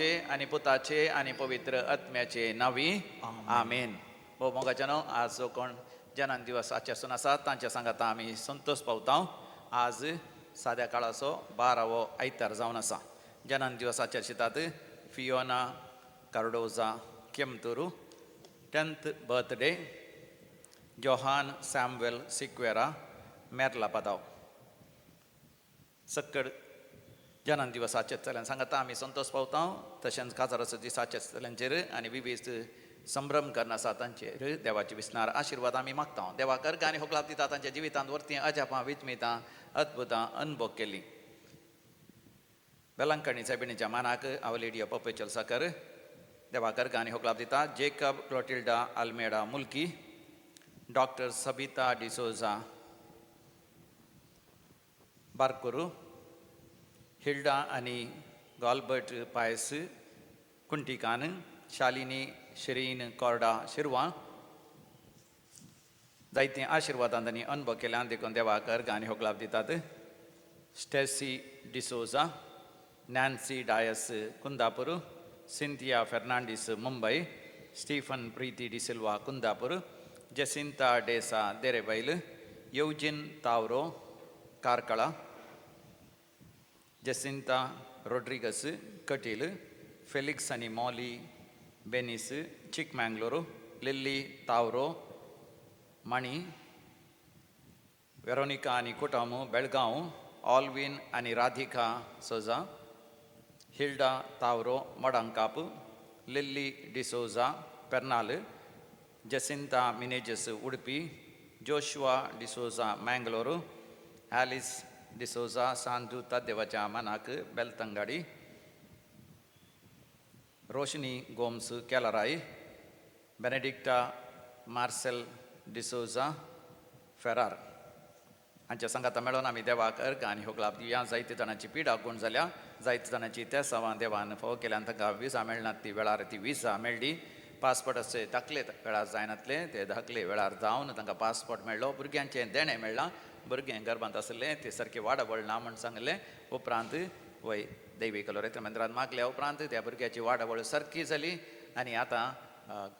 बापाचे आनी पुताचे आनी पवित्र आत्म्याचे नावी. आमेन. भोव मोगाच्यानो, आज जो कोण जनन दिवस आचरसून आसा तांच्या सांगाता आमी संतोष पावता. आज साद्या काळाचो 12वो आयतार जावन आसा. जनन दिवस आचरशितात Fiona Cardoza Kemthur, 10th birthday. Johan Samuel Sequeira Merla Padao. सक्कड जनन दिवस आचरतल्यांक सांगता आमी संतोष पावता. तशेंच काजाराचो दीस आचरतल्यांचेर आनी विवीध संभ्रम करना आसा तांचेर देवाचे विसनार आशिर्वाद आमी मागता. देवा कर्ग आनी होगलाप दिता तांच्या जिवितांत वरतीं अजापां, विस्मितां, अद्भुतां अनुभव केली. Velankanni सायबिणीच्या मानाक our lady of perpetual succour. देवा कर्ग आनी होगलाप दिता Jacob Clotilda Almeida Mulki, doctor Sabita D'Souza Barkur, Hilda आनी गॉल्बर्ट पायस कुंटिकान, शालिनी शिरीन कोर्डा शिरवा. जायतीं आशिर्वादां तांणी अनुभव केल्या देखून देवाक अर्घ आनी होगलाप दितात. Stacy D'Souza, Nancy Dias Kundapur, Cynthia Fernandes Mumbai, Stephen Preethi D'Silva Kundapur, Jacinta D'Sa Derebail, Eugene Tavro Karkala, Jacinta Rodrigues Kateel, Felix आनी मॉली बेनीस चिकमँगलोरू, लिल्ली तावरो मणी, वेरोनिका आनी कुटामू बेळगांव, ऑलविन आनी राधिका सोजा, हिल्डा तावरो मडंकाप, लिल्ली डिसोजा पेर्नाल, जसिंता मिनेजस उडपी, जोशुआ डिसोजा मँगलोरू, ॲलिस डिसोजा सांजू तादेवाच्या मानाक बेलतंगाडी, रोशनी गोम्स केलराय, बेनेडिक्टा मार्सेल डिसोजा फेरार. हांच्या सांगाता मेळोन आमी देवाक अर्घ आनी होगलाप दिवया. जायते जाणांची पिडा गूण जाल्या, जायते जाणांची तेसावां देवान फोव केल्यान तांकां विजा मेळनात ती वेळार ती विजा मेळ्ळी. पासपोर्टाचे दाखले वेळार जायनातले ते दाखले वेळार जावन तांकां पासपोर्ट मेळ्ळो. भुरग्यांचें देणें मेळ्ळां. भुरगें गर्भांत आसलें तें सारकें वाडावळ ना म्हण सांगलें. उपरांत वय दैवी लोरेत मंदिरांत मागल्या उपरांत त्या भुरग्याची वाडावळ सारकी जाली आनी आतां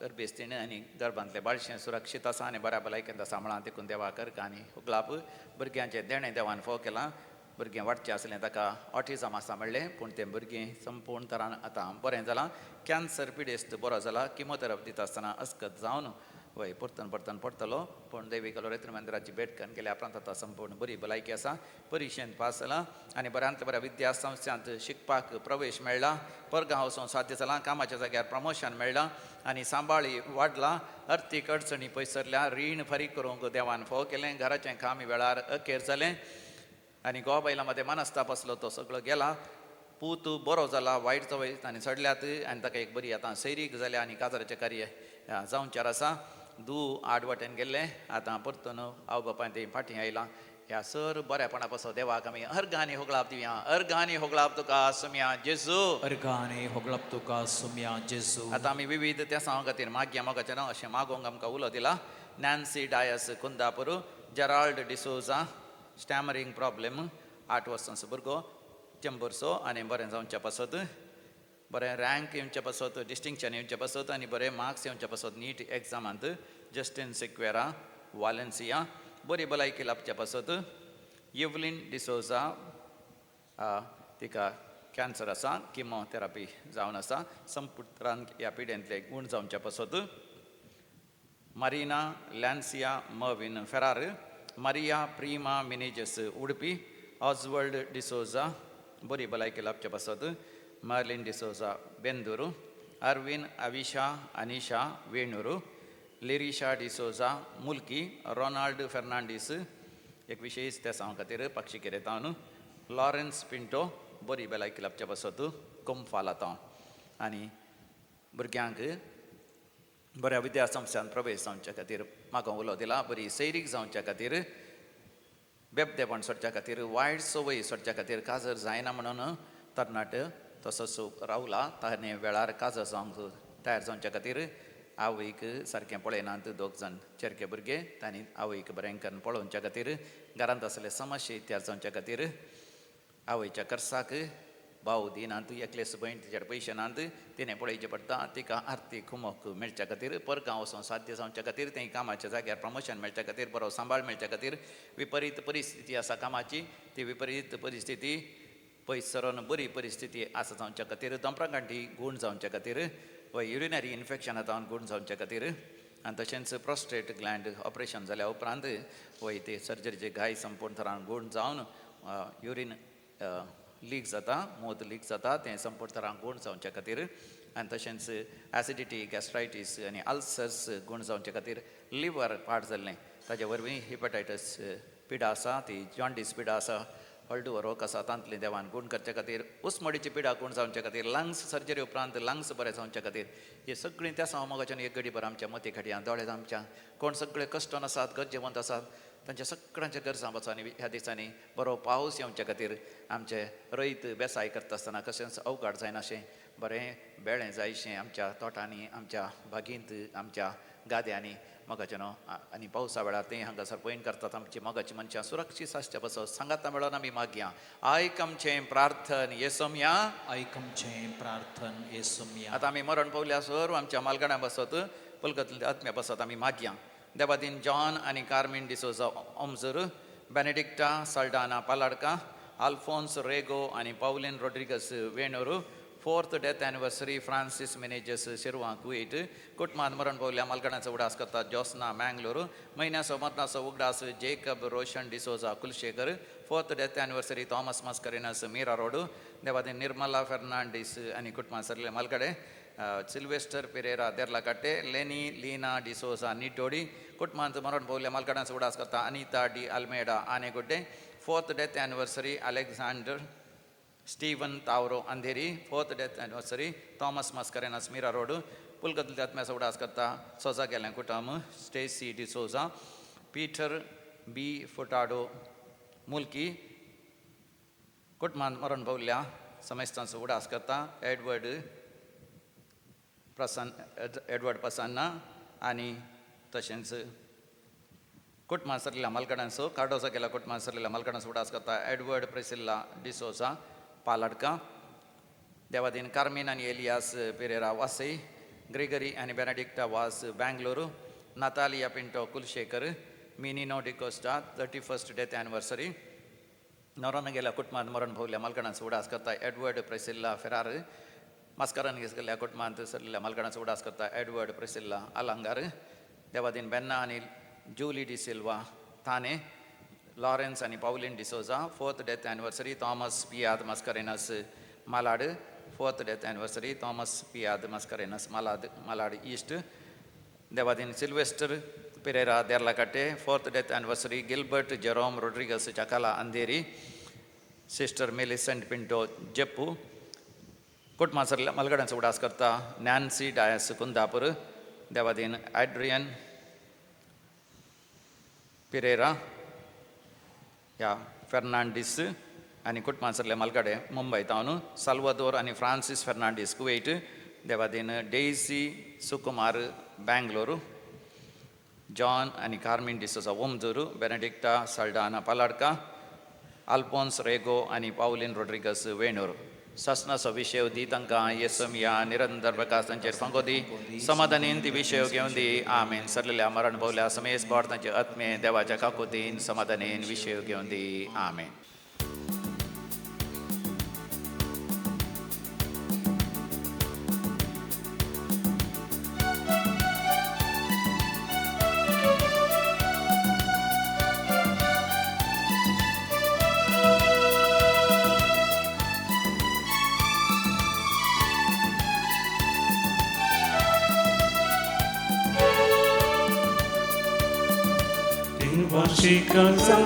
गर्भेस्तीण आनी गर्भांतलें बाळशें सुरक्षीत आसा आनी बऱ्या भलायकेंत आसा म्हळां देखून देवाक अर्घ आनी होगलाप. भुरग्यांचें देणें देवान फोव केलां. भुरगें वाडचें आसलें, ताका ऑटिजम आसा म्हणलें, पूण तें भुरगें संपूर्ण तरान आतां बरें जालां. कॅन्सर पिडेस्त बरो जाला. किमोथेरपी दिता आसतना अस्कत जावन वय परतून परतून पडटलो, पूण दैवी लोरेत मंदिराची भेट करून गेल्या उपरांत आतां संपूर्ण बरी भलायकी आसा. परिक्षेंत पास जाला आनी बऱ्यांतल्या बऱ्या विद्यासंस्थांत शिकपाक प्रवेश मेळ्ळा. परगांव वचूंक साध्य जालां. कामाच्या जाग्यार प्रमोशन मेळ्ळां आनी सांबाळी वाडला. अर्थीक अडचणी पयस सरल्या. रीण फारीक करूंक देवान फोव केलें. घराचें काम वेळार अखेर जालें आनी घोवा बायलां मदें मनस्ताप आसलो तो सगळो गेला. पूत बरो जाला. वायट चवय ताणें सोडल्यात आनी ताका एक बरी आतां सैरीक जाल्या आनी काजाराचें कार्य जावचेर आसा. दू आड वाटेन गेल्लें आतां परतून आवय बापायन तें फाटीं आयलां. ह्या सर बऱ्यापणा पासो देवाक आमी अर्घ आनी होगळाप दिवया. अर्घ आनी होगळाप तुका सुमया जेजू. अर्घाने होगळप तुका सुम्या जेजू. आतां आमी विविध त्या सांगा खातीर मागया. मोगाचें नांव अशें मागोवंक आमकां उलो दिला. Nancy Dias Kundapur, Gerald D'Souza stammering problem, 8 वर्सांचो भुरगो चेंबूरचो आनी बरें जावच्या पासत, बरें रँक येवच्या पासत, डिस्टिंक्शन येवच्या पासत आनी बरे मार्क्स येवच्या पासत नीट एग्जामांत. जस्टीन सिक्वेरा वालेन्सिया, बरी भलायकी लाबच्या पासत. इवलीन डिसोजा, तिका कॅन्सर आसा, किमोथेरपी जावन आसा, संपुत्रान ह्या पिड्यांतले गूण जावच्या पासत. Marina Lancia Mervyn फेरार, Maria प्रिमा Menezes उडपी, ऑजवर्ल्ड डिसोजा, बरी भलायकी लाबच्या पासत. मर्लिन डिसोजा बेंदूर, अरविन अविशा अनिशा वेणूर, लिरिशा डिसोजा मुल्की, रोनाल्ड फेर्नांडीस, एक विशेष त्या सांग खातीर पक्षी केरेतावन. लॉरेन्स पिंटो, बरी भलायकी लाबच्या पासत कुमफालातांव आनी भुरग्यांक बऱ्या विद्यासंस्थान प्रवेश जावच्या खातीर म्हाका उलो दिला. बरी सैरीक जावच्या खातीर, बेबदेपण सोडच्या खातीर, वायट संवय सोडच्या खातीर, काजर जायना म्हणून तरणाट तसोच रावला, ताणें वेळार काजर जावंक तयार जावच्या खातीर. आवयक सारकें पळयनात दोग जाण चेरके भुरगे, तांणी आवयक बरें करून पळोवच्या खातीर. घरांत आसले समस्या तयार जावच्या खातीर, आवयच्या खर्चाक भाव दिनात, एकलेच भयण तिच्या पयशे नात, तिणें पळयचें पडटा. तिका आर्थीक कुमक मेळच्या खातीर, परगांव वचून साध्य जावच्या खातीर, तें कामाच्या जाग्यार प्रमोशन मेळच्या खातीर, बरो सांबाळ मेळच्या खातीर, विपरीत परिस्थिती आसा कामाची, ती विपरीत परिस्थिती पयस सरून बरी परिस्थिती आसा जावच्या खातीर, दोंपरागांठी गूण जावच्या खातीर वा युरिनरी इन्फेक्शना जावन गूण जावच्या खातीर, आनी तशेंच प्रोस्टेट ग्लँड ऑपरेशन जाल्या उपरांत वय ते सर्जरीचे घाय संपूर्ण तरान गूण जावन युरीन लीक जाता, मूत लीक जाता, तें संपूर्ण तरान गूण जावच्या खातीर, आनी तशेंच एसिडिटी, गॅस्ट्रायटीस आनी अल्सर्स गूण जावच्या खातीर, लिवर पाड जाल्लें ताजे वरवीं हिपॅटायटस पिडा आसा, ती जॉन्डीस पिडा आसा, हळदुवो रोग आसा, तांतले देवान गूण करचे खातीर, उस्मडीची पिडा गूण जावच्या खातीर, लंग्स सर्जरी उपरांत लंग्स बरें जावच्या खातीर, हे सगळीं त्या मोगाच्यान एक गडीभर आमच्या मती खाटी दोळे आमच्या कोण सगळे कश्टन आसात, गरजेवंत आसात, तांच्या सगळ्यांच्या गरजां वचून ह्या दिसांनी बरो पावस येवच्या खातीर, आमचे रयत वेसाय करता आसतना कशेंच अवघड जायनाशें बरें बेळें जायशें आमच्या तोटांनी, आमच्या बागींत, आमच्या गाद्यांनी मोगाचें न्हू. आनी पावसा वेळार तें हांगासर पयण करतात आमची मोगाची मनशां सुरक्षीत आसच्या पासत सांगाता मेळोन आमी मागया. आयक आमचें प्रार्थन येसोमया, आयक आमचें प्रार्थन येसोमया. आतां आमी मरण पावल्या सर आमच्या मालगाड्यां पासत, पलकतल्या आत्म्या पासत आमी मागया. देवादीन जॉन आनी कार्मीन डिसोजा ओमजर, बेनेडिक्टा साल्डाना पालाडका, आल्फोन्स रेगो आनी Pauline Rodrigues Venur, fourth death anniversary Francis Menezes Shirva Kuwait, कुटुंबांत मरण पावल्या मालगणाचो उगडास करतात जोस्ना मँगलोर, म्हयन्याचो मरणाचो उगडास Jacob Roshan D'Souza Kulshekar, fourth death anniversary Thomas Mascarenhas Mira road, Devadin Nirmala Fernandes आनी कुटुंबांत सरले मालगडे, सिल्वेस्टर पिरेरा देर्लाकाटे, लेनी लीना डिसोजा निटोडी, कुटुंबांत मरण पावल्या मालगणाचो उगडास करता Anita D Almeida Anegudde, fourth death anniversary Alexander Steven Tavro Andheri, fourth death anniversary Thomas Mascarenhas Mira road, पुलकतल्या आत्म्याचो उगडास करता सोजा गेलें कुटुंब Stacy D'Souza, Peter B Furtado Mulki, कुटुंबांत मरण पावल्या समेस्तांचो उगडास करता एडवर्ड प्रसन्न, एडवर्ड प्रसन्ना आनी तशेंच कुटुंबांत सरलेल्या मालकडांचो कार्डोसा गेल्या कुटुंबांत सरलेल्या मालकडांचो उगडास करता एडवर्ड प्रेसिल्ला डिसोजा पालाडका, देवादीन कार्मीन आनी एलियास पेरेरा वासई, ग्रेगरी आनी Benedicta Vaz Bengaluru, Natalia Pinto Kulshekar, Minino D'Costa 31st death anniversary, नवरान गेल्या कुटुंबांत मरण पावल्या मालकडांचो उगडास करता एडवर्ड प्रेसिल्ला फेरार, मास्करान गेल्ल्या कुटुंबांत सरलेल्या मालकडांचो उगडास करता एडवर्ड प्रेसिल्ला आलांगार, देवादीन बेन्ना आनी जुली डिसिल्वा थाने, लॉरेन्स आनी Pauline D'Souza, fourth death anniversary Thomas Piyad Mascarenhas Malad, fourth death anniversary Thomas Piyad Mascarenhas Malad, Malad east, Devadin Sylvester Pereira Derlakatte, fourth death anniversary Gilbert Jerome Rodrigues Chakala Andheri, sister Millicent Pinto Jeppu, कुटुंबां सरल्या मालगड्यांचो उगडास करता Nancy Dias Kundapur, Devadin Adrian Pereira ह्या फेर्नांडीस आनी कुटुंबां सरले मालगडे मुंबय तावन, साल्वादोर आनी Francis Fernandes Kuwait, Devadin Daisy सुकुमार Bengaluru, John आनी carmine D'Souza ओमजूर, बेनेडिक्टा Saldana पालाडका, आल्फोन्स Rego आनी Pauline Rodrigues वेणूर. सासनाचो विशय दी तांकां येसमया निरंतर प्रकाश तांचेर फांको दी, समाधानीन ती विशय घेवन दी. आमेन. सरलेल्या मरण पावल्या समेस बोड तांचे आत्मे देवाच्या काकुतीन समाधानीन विशय घेवन दी. आमेन.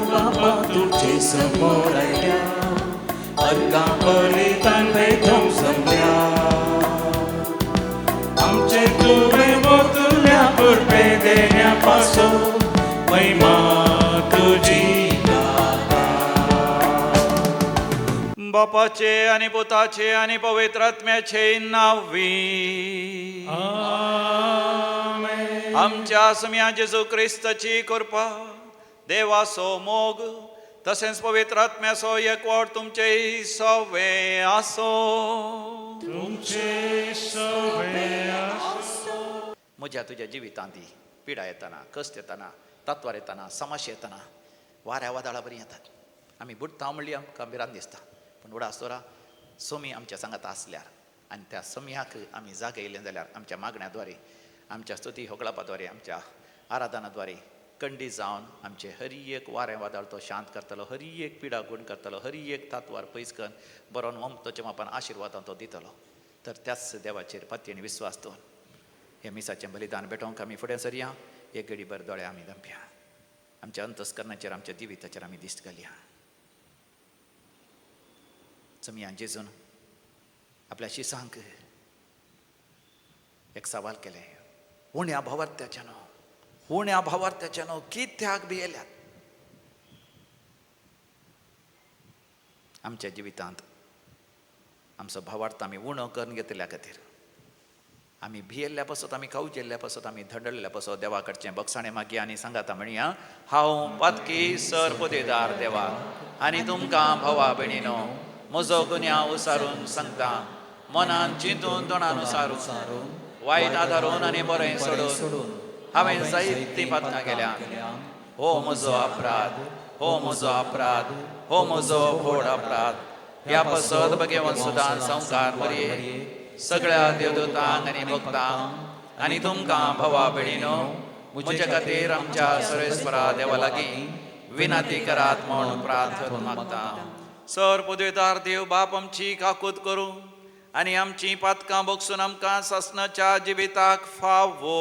बाबा तुझे समोर आयल्या, अर्घां बलिदान भेटोवंक जमल्या, आमचे तुवें वतल्या कृपे देण्या पासून महिमा तुजी गाता. बापाचे आनी पुताचे आनी पवित्र आत्म्याचे नांवी आमेन. आमच्या सुम्या जेजू क्रिस्ताची कृपा, देवाचो मोग, तशेंच पवित्र आत्म्याचो एकवट तुमचेय सवे आसो. तुमचे सवे आसो. म्हज्या तुज्या जिवितांत पिडा येतना, कश्ट येतना, तत्वार येतना, समस्या येतना, वाऱ्या वादळा बरी येतात, आमी बुडटा म्हणली आमकां भिरांत दिसता. पूण उडास दवरा, सोमी आमच्या सांगात आसल्यार आनी त्या सोमयाक आमी जागयलें जाल्यार आमच्या मागण्याद्वारे, आमच्या स्तुती होगळापाद्वारे, आमच्या आराधनाद्वारे कंडी जावन आमचे हरी एक वारें वादळ तो शांत करतलो, हरी एक पिडा गुण करतलो, हरी एक तात्वार पयस करून बरोवन ममतोच्या मापान आशिर्वादान तो दितलो. तर त्याच देवाचेर पाती आनी विस्वास दवरून हे मिसाचें बलिदान भेटोवंक आमी फुडें सरया. एक घडीभर दोळे आमी दमया, आमच्या अंतस्करणाचेर, आमच्या जिविताचेर आमी दिश्ट घालया. चमया जेजून आपल्या शिसांक एक सवाल केलें, उण्या भावार्थ्याच्यानो, उण्या भावार्थ्याच्यानो कित्याक भियेल्यात? आमच्या जिवितांत आमचो भावार्थ आमी उणो करून घेतल्या खातीर, आमी भियेल्ल्या पासत, आमी खावचेल्ल्या पासत, आमी धडडल्ल्या पासत देवा कडचें बक्षाणें मागया आनी सांगाता म्हणया, हांव पातकी सर पदेदार देवा आनी तुमकां भावा भयणीनो म्हजो गुन्यांव उसारून सांगता, मनान चिंतून तोंडान उसारून, वायट आधारून आनी बरें सोडून हांवें जायतीं पातकां केल्या. हो म्हजो अपराध, हो म्हजो अपराध, हो म्हजो व्हड अपराध. ह्या पासत भगेवन सुदान संवसार मरये सगळ्या देवदूतांक आनी भक्तांक आनी तुमकां भावा भयणीनो म्हजे खातीर आमच्या सर्वेस्परा देवा लागीं विनंती करात म्हूण प्रार्थना मागता. सर पदवेदार देव बाप आमची काकूत करूं आनी आमची पातकां बगसून आमकां सासणाच्या जिविताक फावो.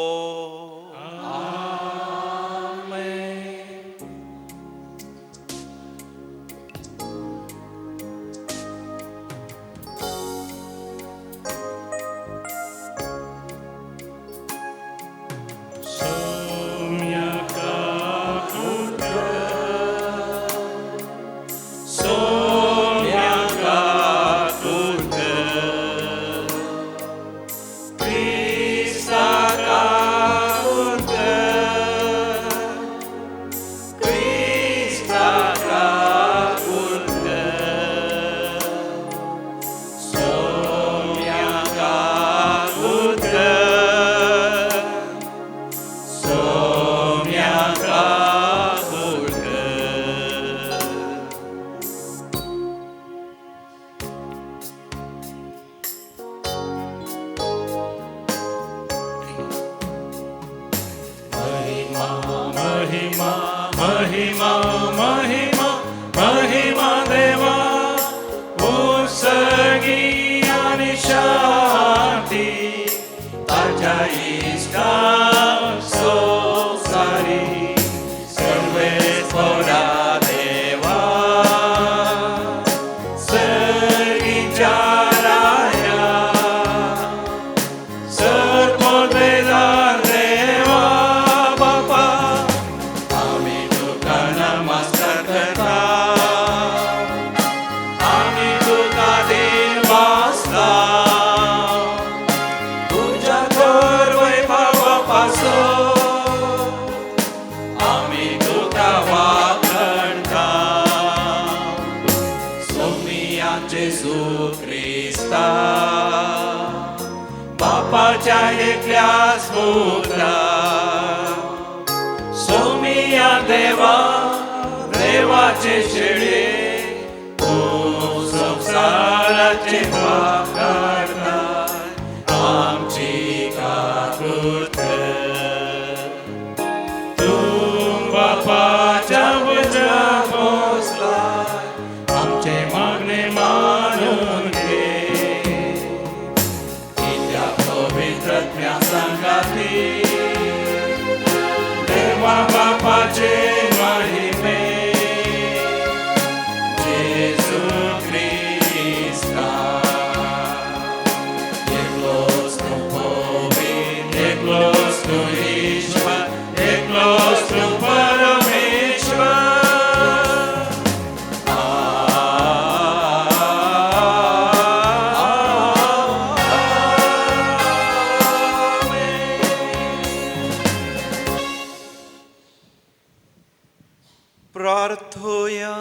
प्रार्थोया.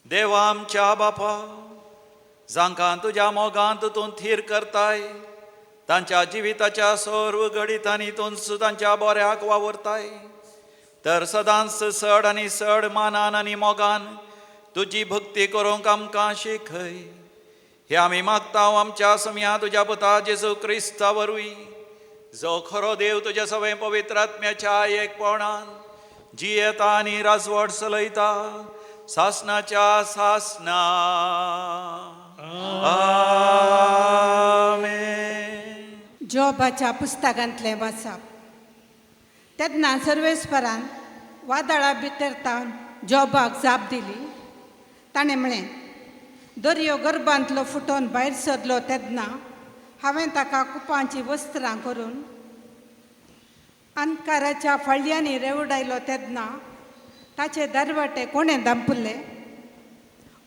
देवा आमच्या बापा, जांकां तुज्या मोगांत तूं थीर करताय, तांच्या जिविताच्या सर्व घडितांनी तूं तांच्या बऱ्याक वावुरताय, तर सदांच चड आनी चड मानान आनी मोगान तुजी भक्ती करूंक आमकां शिकय. हे आमी मागता आमच्या समया तुज्या पुता जेजू क्रिस्ता वरवीं, जो खरो देव तुज्या सगळें पवित्र आत्म्याच्या एकपणान जियेता आनी राजवट चलयता सासनाच्या सासना. आमेन. जोबाच्या पुस्तकांतलें वाचप. तेन्ना सर्वेस्परान वादळा भितर तावन जोबाक जाप दिली. ताणें म्हळें, दर्यो गर्भांतलो फुटोवन भायर सरलो तेन्ना हांवें ताका कुपांचीं वस्त्रां करून अंधकाराच्या फाळयांनी रेवडायलो तेन्ना ताचे दरवाटे कोणें दांपुल्ले.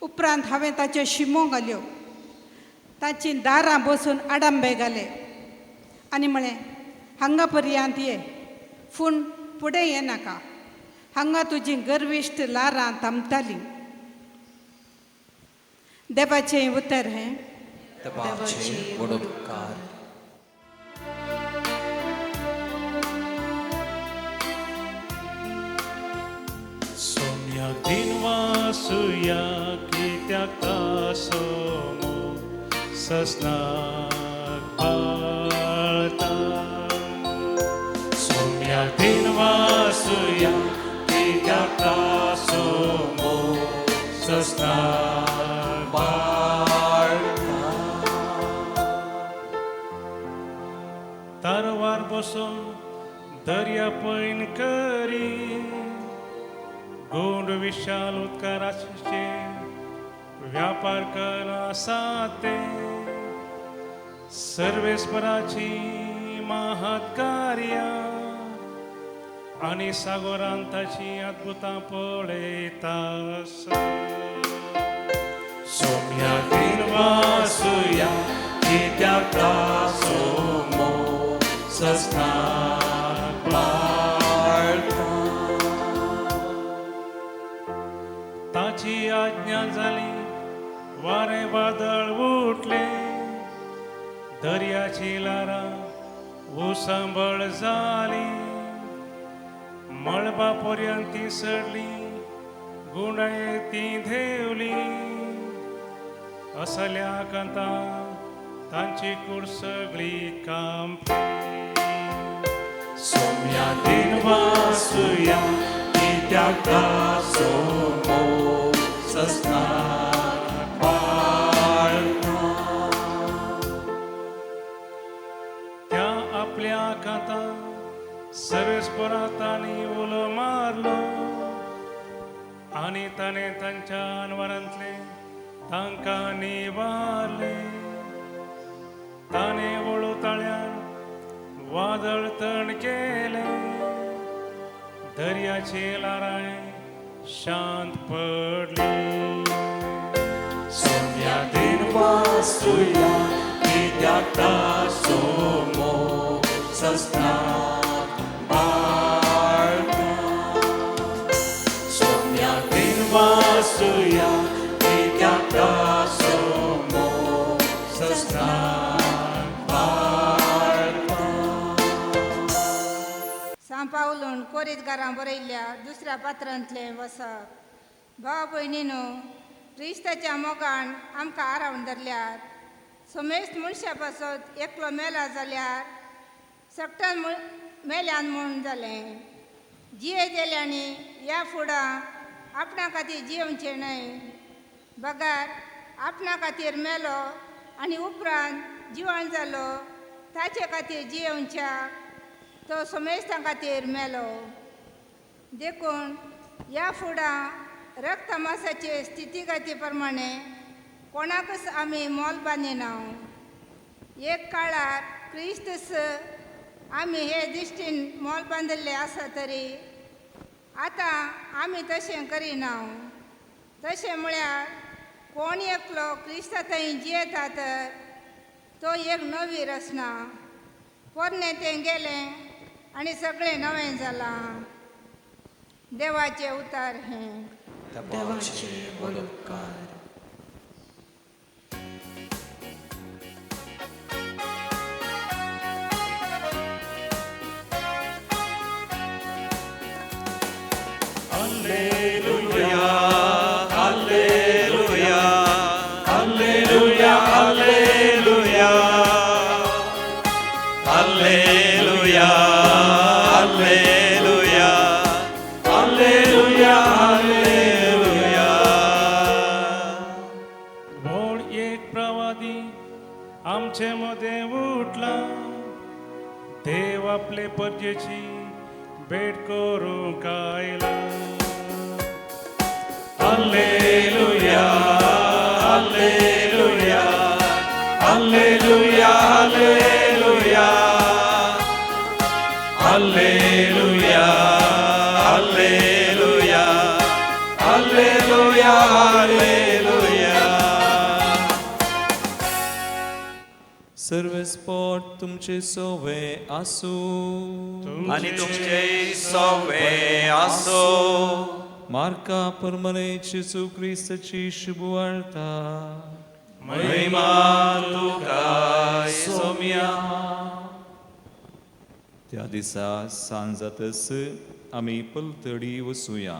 उपरांत हांवें ताच्यो शिमो घाल्यो, ताचीं दारां बसून आडंबे घाले आनी म्हळें, हांगा पर्यंत ये, पूण फुडें ये नाका, हांगा तुजीं गर्विश्ट लारां थांबतालीं. देवाचें उतर हें. देवाचे व्हड उपकार. सोम्या दिनवासुया कित्याक तासो ससनाक पाळता. सोम्या दिनवासुया कित्याक तासो ससनाक पाळता. तारवार बसून दर्या पैन करी, गोंड विशाल उदकाराचे व्यापार करा ते, सर्वेस्पराची महत्कार्या आनी सागोरान ताची अद्भुतां पळयता. सोम्या दिनवासुया कित्याक तासो ससनाक पाळता. ताची आज्ञा जाली, वारें वादळ उठले, दर्याची लारां उसांबळ जाली, मळबा पर्यंत ती सडली, गुंडाये ती धेवली. असल्या कांता तांची कूड सगळी कांपली. सोम्या दिनवासुया कित्याक तासो ससनाक पाळता. त्या आपल्या कांता सर्वेस्परा तांणी उलो मारलो आनी ताणें तांच्या अनवरांतले तांकां निवारले. ताणें वळू ताळ्यान वादळ तण केलें, दर्याची लारां शांत पडली. सोम्या दिनवासुया कित्याक तासो ससनाक पाळता. सोम्या दिनवासुया कित्याक तासो ससनाक पाळता. सांपावलून कोरीतगारां बरयल्ल्या दुसऱ्या पात्रांतलें वसप. भाव भयणीनो, क्रिस्ताच्या मोगान आमकां आरावन धरल्यार समेस्त मनशा पासत एकलो मेला जाल्यार सगटान मेल्यान म्हूण जालें. जिये गेल्यांनी ह्या फुडां आपणा खातीर जियेवचें न्हय, बगार आपणा खातीर मेलो आनी उपरांत जिवण जालो ताचे खातीर जियेवच्या तो समेस्तां खातीर मेलो. देखून ह्या फुडां रक्तमासाचे स्थितीगती प्रमाणे कोणाकच आमी मोल बांदिना. एक काळार क्रिस्तस आमी हे दिश्टीन मोल बांदिल्ले आसा तरी आतां आमी तशें करिना. तशें म्हळ्यार कोण एकलो क्रिस्ता थंय जियेता तर तो एक नवी रचना, पोरणें तें गेलें आनी सगळें नवें जालां. देवाचें उतर हें. देवाचे व्हड उपकार. व्हड एक प्रवादी आमचे मदें उठला, देव आपले परजेची भेट करूंक आयला. Alleluia, alleluia, alleluia, alleluia, alleluia, alleluia, alleluia, alleluia. सर्वेस्पोट तुमचे सोवे आसूं. आनी तुमचे सवे आसो. मार्का परमने जेजू क्रिस्ताची शुभवार्ता. महिमा तुका सोम्या. त्या दिसा सांज जातच आमी पलतडी वसुया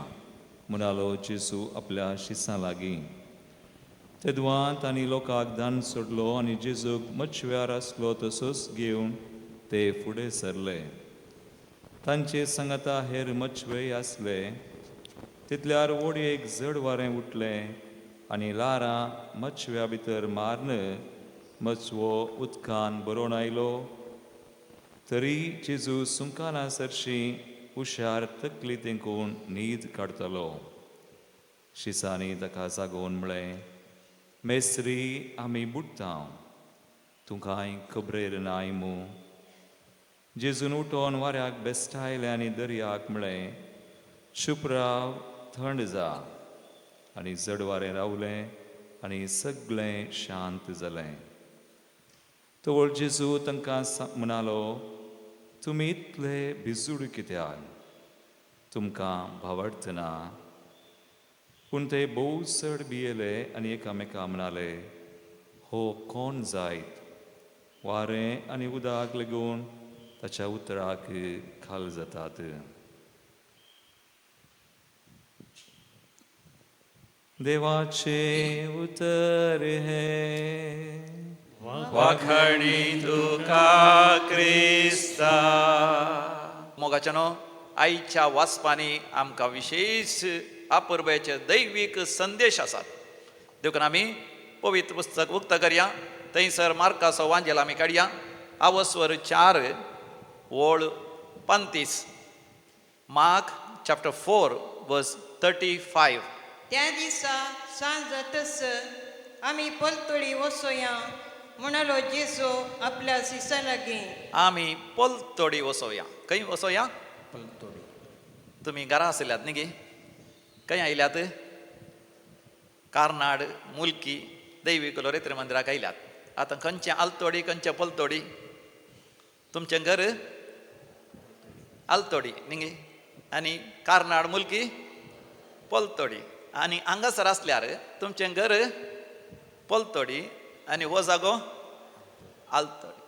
म्हणालो जेजू आपल्या शिसां लागीं. तेदवां तांणी लोकांक दान सोडलो आनी जेजूक मचव्यार आसलो तसोच घेवन ते फुडें सरले. तांचे सांगाता हेर मचवेय आसले. तितल्यार व्हडयेक जड वारें उठलें आनी ल्हारां मचव्या भितर मारून मचवो उदकान भरोवन आयलो. तरी जेजू सुंकाना सरशी हुशार तकली तेंकून न्हीद काडटलो. शिसांनी ताका जागोवन म्हळें, मेस्त्री, आमी बुडटा, तूं कांय खबरेर नाय मू? जेजून उठोन वाऱ्याक बेस्टायलें आनी दर्याक म्हळें, चूप राव, थंड जा. आनी जड वारें रावलें आनी सगळें शांत जालें. तवळ जेजू तांकां म्हणालो, तुमी इतले भिजूड कित्याक? तुमकां भावार्थ ना? पूण ते भोव चड भियेले आनी एकामेका म्हणाले, हो कोण जायत? वारें आनी उदक लागून ताच्या उतराक खाल जातात. देवाचे उतर हें. वाखणी तुका क्रिस्ता. मोगाच्यानो, आयच्या वाचपांनी आमकां विशेश अपुरबायेचे दैवीक संदेश आसात. देखून आमी पवित्र पुस्तक उक्त करया. थंयसर मार्काचो वांजेल आमी काडया, आवस्वर 4 ओळ 35, मार्क चॅप्टर 4 वर्स 35. त्या दिसा सांज जातच आमी पलतडी वसोया म्हणालो जेजू आपल्या शिसां लागीं. आमी पलतडी वसोया. खंय वसोया? पलतडी. तुमी घरा आसल्यात न्ही गे? खंय आयल्यात? कार्नाड मुल्की दैवीक लोरेत्र मंदिराक आयल्यात. आतां खंयचें आलतोडी, खंयचें पलतोडी? तुमचें घर आलतोडी न्ही गे? आनी कार्नाड मुल्की पलतोडी. आनी हांगासर आसल्यार तुमचें घर पलतोडी आनी हो जागो आलतोडी.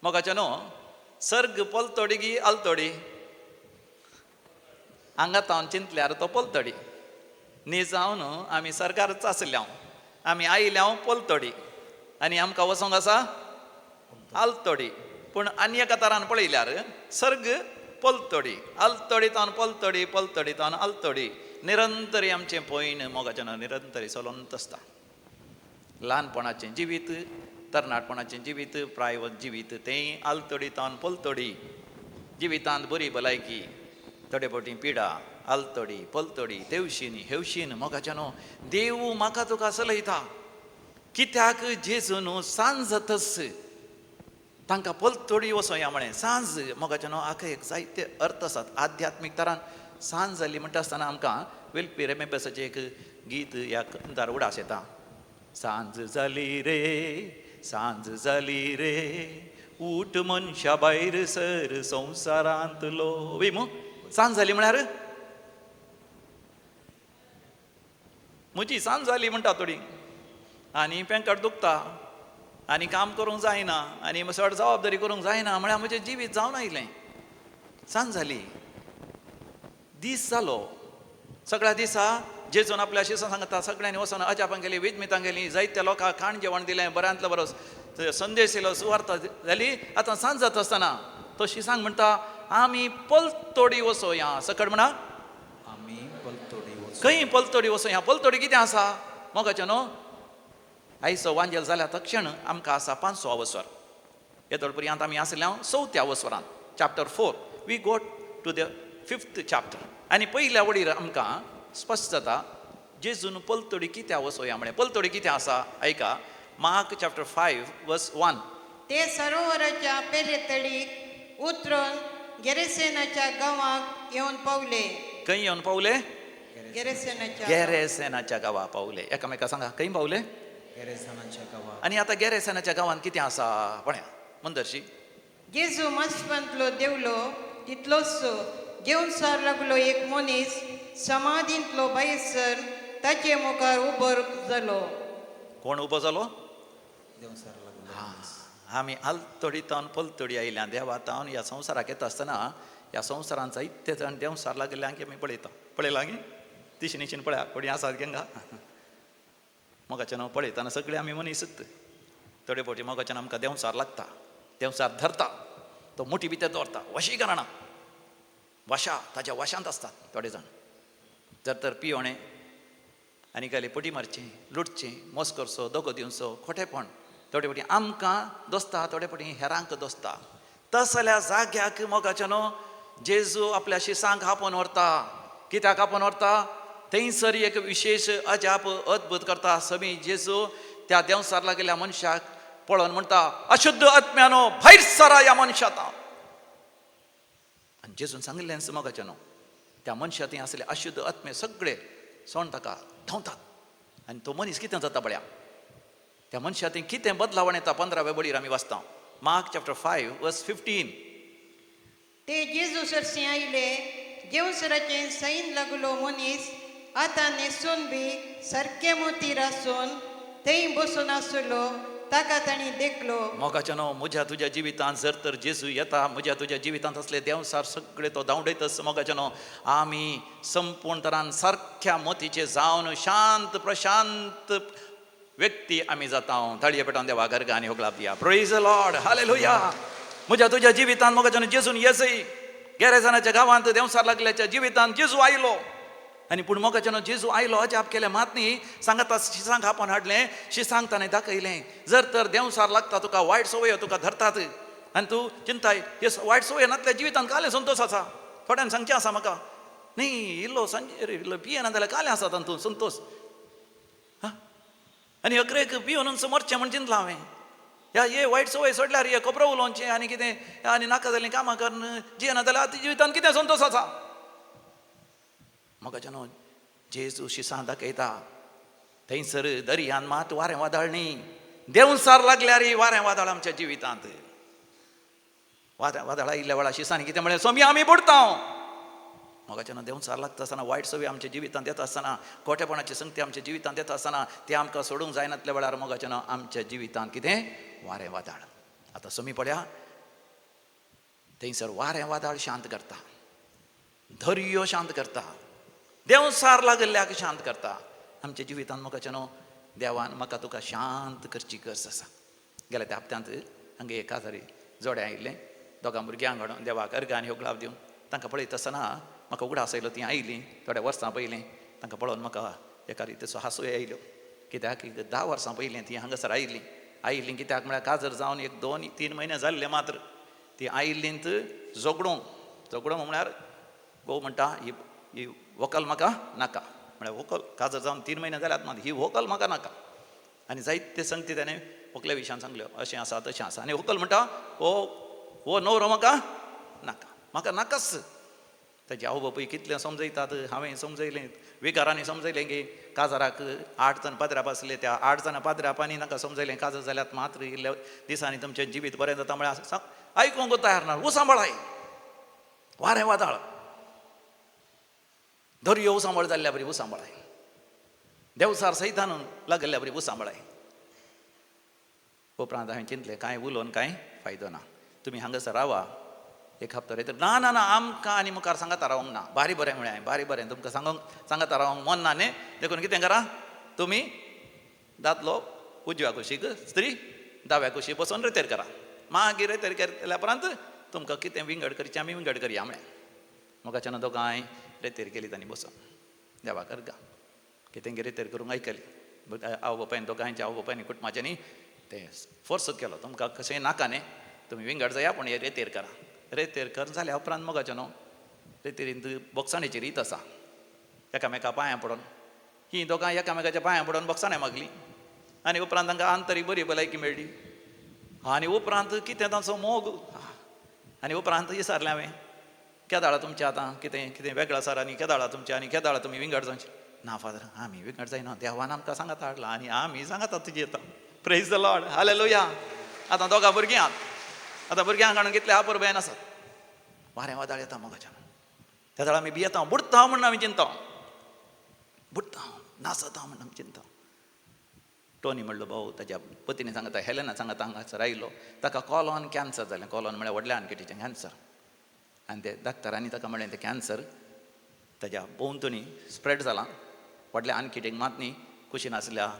मोगाचें न्हू, सर्ग पलतोडी गी आलतोडी? हांगा तावन चिंतल्यार तो पलतोडी. न्ही जावन आमी सरकारच आसले, आमी आयल्या पलतोडी आनी आमकां वचोंक आसा आलतोडी. पूण आनी एका तरान पळयल्यार सर्ग पलतोडी, आलतोडी तावन पलतोडी, पलतोडी तावन आलतोडी. निरंतरी आमचें पयण मोगाचें न्हू निरंतरी चलोंत आसता. ल्हानपणाचें जिवीत, तरणाटपणाचें जिवीत, प्रायवत जिवीत तें आलतोडी तावन पलतोडी. जिवितांत बरी भलायकी, थोडे फावटी पिडा, आलतोडी पलतोडी, तेवशीन हेवशीन. मोगाचें न्हू, देव म्हाका तुका चलयता. कित्याक जेजू न्हू सांज जातच तांकां पलतोडी वचोया म्हळें. सांज मोगाचें न्हू हाका एक जायते अर्थ आसात आध्यात्मीक तरान. सांज जाली म्हणटा आसतना आमकां वेलपी रेमेबेसाचें एक गीत ह्या अंतार उडास येता. सांज जाली रे, सांज जाली रे, उठ मनशा भायर सर संवसारांतलो. वय मू, सांज जाली म्हळ्यार म्हजी सांज जाली म्हणटा थोडी आनी पेंकट दुखता आनी काम करूंक जायना आनी चड जबाबदारी करूंक जायना म्हळ्यार म्हजें जिवीत जावन आयलें. सांज जाली, दीस जालो. सगळ्या दिसा जेजून आपल्या शिसां सांगता सगळ्यांनी वचून अजापां गेली, विजमितां गेली, जायत्या लोकांक खाण जेवण दिलें, बऱ्यांतलो बरो संदेश येयलो, सुवार्ता जाली. आतां सांज जाता आसतना तो शिसांक म्हणटा आमी पलतोडी वचोया. सकट म्हणा आमी पलतोडी वचो. खंय पलतोडी वचोया? पलतोडी कितें आसा मोगाचें न्हू? आयचो वांजेल जाल्या तक्षण आमकां आसा 500 अवसर. येदोळ पर्यंत आमी आसले हांव 4थ्या अवसरान, chapter 4, we go to the 5th chapter. आनी पयल्या वडीर आमकां स्पश्ट जाता जेजून पलतोडी कित्या वचोया म्हळें. पलतोडी कितें आसा आयका, मार्क चॅप्टर 5 वर्स 1. ते सरोवराच्या पेले तडीक उतरून गेरेसेनाच्या गांवाक येवन पावले. खंय येवन पावले? गेरेसेनाच्या गेरेसेनाच्या गांवा पावले. एकामेका सांगा खंय पावले? गेरेसेनाच्या गांवाक. आनी आतां गेरेसेनाच्या गांवांत कितें आसा पळया मंदरशी. जेजू मस्पंतलो देवलो तितलोच जेवसार लागलो एक मनीस समाधींतलो भायसर ताचे मुखार उबो जालो. कोण उबो जालो? देंवचार लागलो. आमी आलतोडी तावन पलतोडी आयल्या देवा तावन ह्या संवसाराक येता आसतना ह्या संवसारान जायते जाण देंवसार लागिल्ल्यांक आमी पळयता. पळयलां गी तिशीन निशीन पळया कोणी आसात गेंगा मोगाचें नांव पळयतना सगळे आमी मनीसच. थोडे फावटी मोगाच्यान आमकां देंवसार लागता, देंवसार धरता, तो मुठी भितर दवरता, वशीकरणां वशा ताच्या वशांत आसतात थोडे जाण. जर तर पियोणें आनी काले पटी मारचें, लुटचें, मोस करचो, दगो दिवचो, खोटेपण थोडे फावटी आमकां दोसता, थोडे फावटी हेरांक दोसता. तसल्या जाग्याक मोगाचें न्हू जेजू आपल्या शिसांक आपोवन व्हरता. कित्याक आपोवन व्हरता? थंयसर एक विशेश अजाप अद्भुत करता. समी जेजू त्या देंवसार लागिल्ल्या मनशाक पळोवन म्हणटा अशुद्ध आत्म्यानो भायर सरा ह्या मनशांत. आनी जेजून सांगिल्लें मोगाचें न्हू त्या मनशा थंय आसले अशुद्ध आत्मे सगळे सोण ताका धांवतात. आनी तो मनीस कितें जाता पळया, त्या मनशा थंय कितें बदलावण येता. 15व्या बळीर आमी वाचता, मार्क चॅप्टर 5 वर्स 15. ते जेजू सरशी आयले. जेवसराचें सैन लागलो मनीस आतां न्हेसून बी सारकें मोतीर आसून थंय बसून आसलो ताका तांणी देखलो. मोगाचें न्हू म्हज्या तुज्या जिवितांत जर तर जेजू येता, म्हज्या तुज्या जिवितांत असले देंवसार सगळे तो धांवडयतच मोगाचें न्हू आमी संपूर्ण तरान सारख्या मोतीचे जावन शांत प्रशांत व्यक्ती आमी जाता. ताळये पेटावन देवा गर्गा आनी होगलाप दिया. Praise the Lord, hallelujah. म्हज्या तुज्या जिवितांत मोगाचें न्हू जेजून येसय गेरेजनाच्या गांवांत देंवसार लागल्याच्या जिवितांत जेजू आयलो. आनी पूण मोगाचें न्हू जेजू आयलो अजाप केलें मात न्ही, सांगाता शिसांक आपोवन हाडलें, शिसांक ताणें दाखयलें. जर तर देंवसार लागता तुका वायट संवयो तुका धरतात आनी तूं चिंताय हे वायट संवय नातल्या जिवितांत कालें संतोश आसा. थोड्यान सांगचें आसा म्हाका न्ही इल्लो सांजे इल्लो पियेना जाल्यार कालें आसा तातूंत संतोश. हां आनी अकरेक पियोनूच मरचें म्हण चिंतलां हांवें. ह्या हे वायट संवय सोडल्यार हे खबरो उलोवचें आनी कितें आनी नाका जाल्लीं कामां करून जियेना जाल्यार आतां जिवितांत कितें संतोश आसा. मोगाचें न्हू जेजू शिसां दाखयता थंयसर दर्यान मात वारें वादळ न्ही, देंवसार लागल्यार वारें वादळ आमच्या जिवितांत. वादळ आयिल्ल्या वेळार शिसांनी कितें म्हळें, सोमी आमी बुडटा. मोगाचें न्हू देंवसार लागता आसतना वायट संवय आमच्या जिवितांत येता आसतना, खोटेपणाची संगती आमच्या जिवितांत येता आसतना ते आमकां सोडूंक जायनातल्या वेळार मोगाचें न्हू आमच्या जिवितांत कितें वारें वादळ. आतां सोमी पळया थंयसर वारें वादळ शांत करता, दर्यो शांत करता, देंवसार लागिल्ल्याक शांत करता. आमच्या जिवितांत मोगाचें न्हू देवान म्हाका तुका शांत करची गरज आसा. गेल्या त्या हप्त्यांत हांगा एक काजारी जोडें आयिल्लें, दोगां भुरग्यांक हाडून देवाक अर्गां आनी होगळाप दिवन तांकां पळयत आसतना म्हाका उगडास आयलो. तीं आयलीं थोड्या वर्सां पयलीं, तांकां पळोवन म्हाका एका रितीचो हांसूय आयल्यो. कित्याक 10 वर्सां पयलीं तीं हांगासर आयिल्लीं. आयिल्लीं कित्याक म्हळ्यार काजर जावन 1, 2, 3 म्हयने जाल्ले मात्र ती आयिल्लीं झगडूंक. झगडूंक म्हळ्यार घोव म्हणटा ही ही व्हंकल म्हाका नाका, म्हळ्यार व्हंकल काजर जावन 3 म्हयने जाल्यात मात ही व्हंकल म्हाका नाका. आनी जायते संगती ताणें व्हंकले विशयान सांगल्यो, अशें आसा तशें आसा. आनी व्हंकल म्हणटा हो हो न्हवरो म्हाका नाका, म्हाका नाकाच. ताजे आवय बापूय कितलें समजयतात, हांवें समजयलें, विगारांनी समजयलें की काजाराक 8 जाण पाद्राप आसले, त्या 8 जाणां पाद्रापांनी तांकां समजयलें काजार जाल्यात मात्र इल्ल्या दिसांनी तुमचें जिवीत बरें जाता. म्हळ्यार आयकूंक तयार ना. उसांबळाय वारें वादळ दर्यो उसांबळ जाल्ल्या बरी उसांबळाय. देवसार सैतान लागल्ल्या बरी उसांबळाय. उपरांत हांवें चिंतलें कांय उलोवन कांय फायदो ना, तुमी हांगासर रावा एक हप्तो रे. तर ना ना ना आमकां आनी मुखार सांगाता रावंक ना, बारी बरें म्हळें हांवें, बारी बरें तुमकां सांगोंक सांगाता रावंक मन ना न्ही, देखून कितें करा तुमी दादलो उजव्या कुशीक स्त्री दाव्या कुशीक बसोन रेतेर करा, मागीर रेतेर केल्या उपरांत तुमकां कितें विंगड करचें आमी विंगड करया म्हळें. मोगाच्यान दोगांय रेतेर केली तांणी बसोन देवा करगा कितें रेतेर करूंक आयकली. आवय बापायन दोगांयच्या आवय बापायन कुटुंबाच्यांनी ते फोर्स केलो, तुमकां कशें नाका न्ही तुमी विंगड जाया पूण हे रेतेर करा. रेतेर कर जाल्या उपरांत मोगाचें न्हू रेतेरींत बोगसाणेची रीत आसा, एकामेका पांयां पडोन ही दोगांय एकामेकाच्या पांयां पडोन बोगसाणें मागली आनी उपरांत तांकां आंतरीक बरी भलायकी मेळ्ळी. आनी उपरांत कितें तांचो मोग. आनी उपरांत विचारलें हांवें केदाळा तुमचें आतां कितें कितें वेगळो आसा आनी केदाळा तुमचें आनी केदाळा तुमी विंगड जावचें. ना फादर आमी विंगड जायना, देवान आमकां सांगाता हाडला आनी आमी सांगाता तुजी येता. Praise the Lord, hallelujah. आतां दोगां भुरगीं आहात, आतां भुरग्यांक हाडून कितले आपुरबायेन आसात. वारें वादळ येता मोगाच्यान, त्या वेळार आमी भियेता, बुडटा म्हूण आमी चिंता, बुडटा नाचता म्हूण आमी चिंता. टोनी म्हणलो भाऊ ताज्या पतीने सांगता हेलेना सांगता हांगासर आयलो, ताका कॉलॉन कॅन्सर जालें. कॉलॉन म्हळ्यार व्हडल्या आनकिटीचें कॅन्सर. आनी ते डाक्टरांनी ताका म्हणलें तें कॅन्सर ताज्या भोंवतणी स्प्रेड जालां, व्हडल्या आनकिटीक मात न्ही, कुशीन आसल्या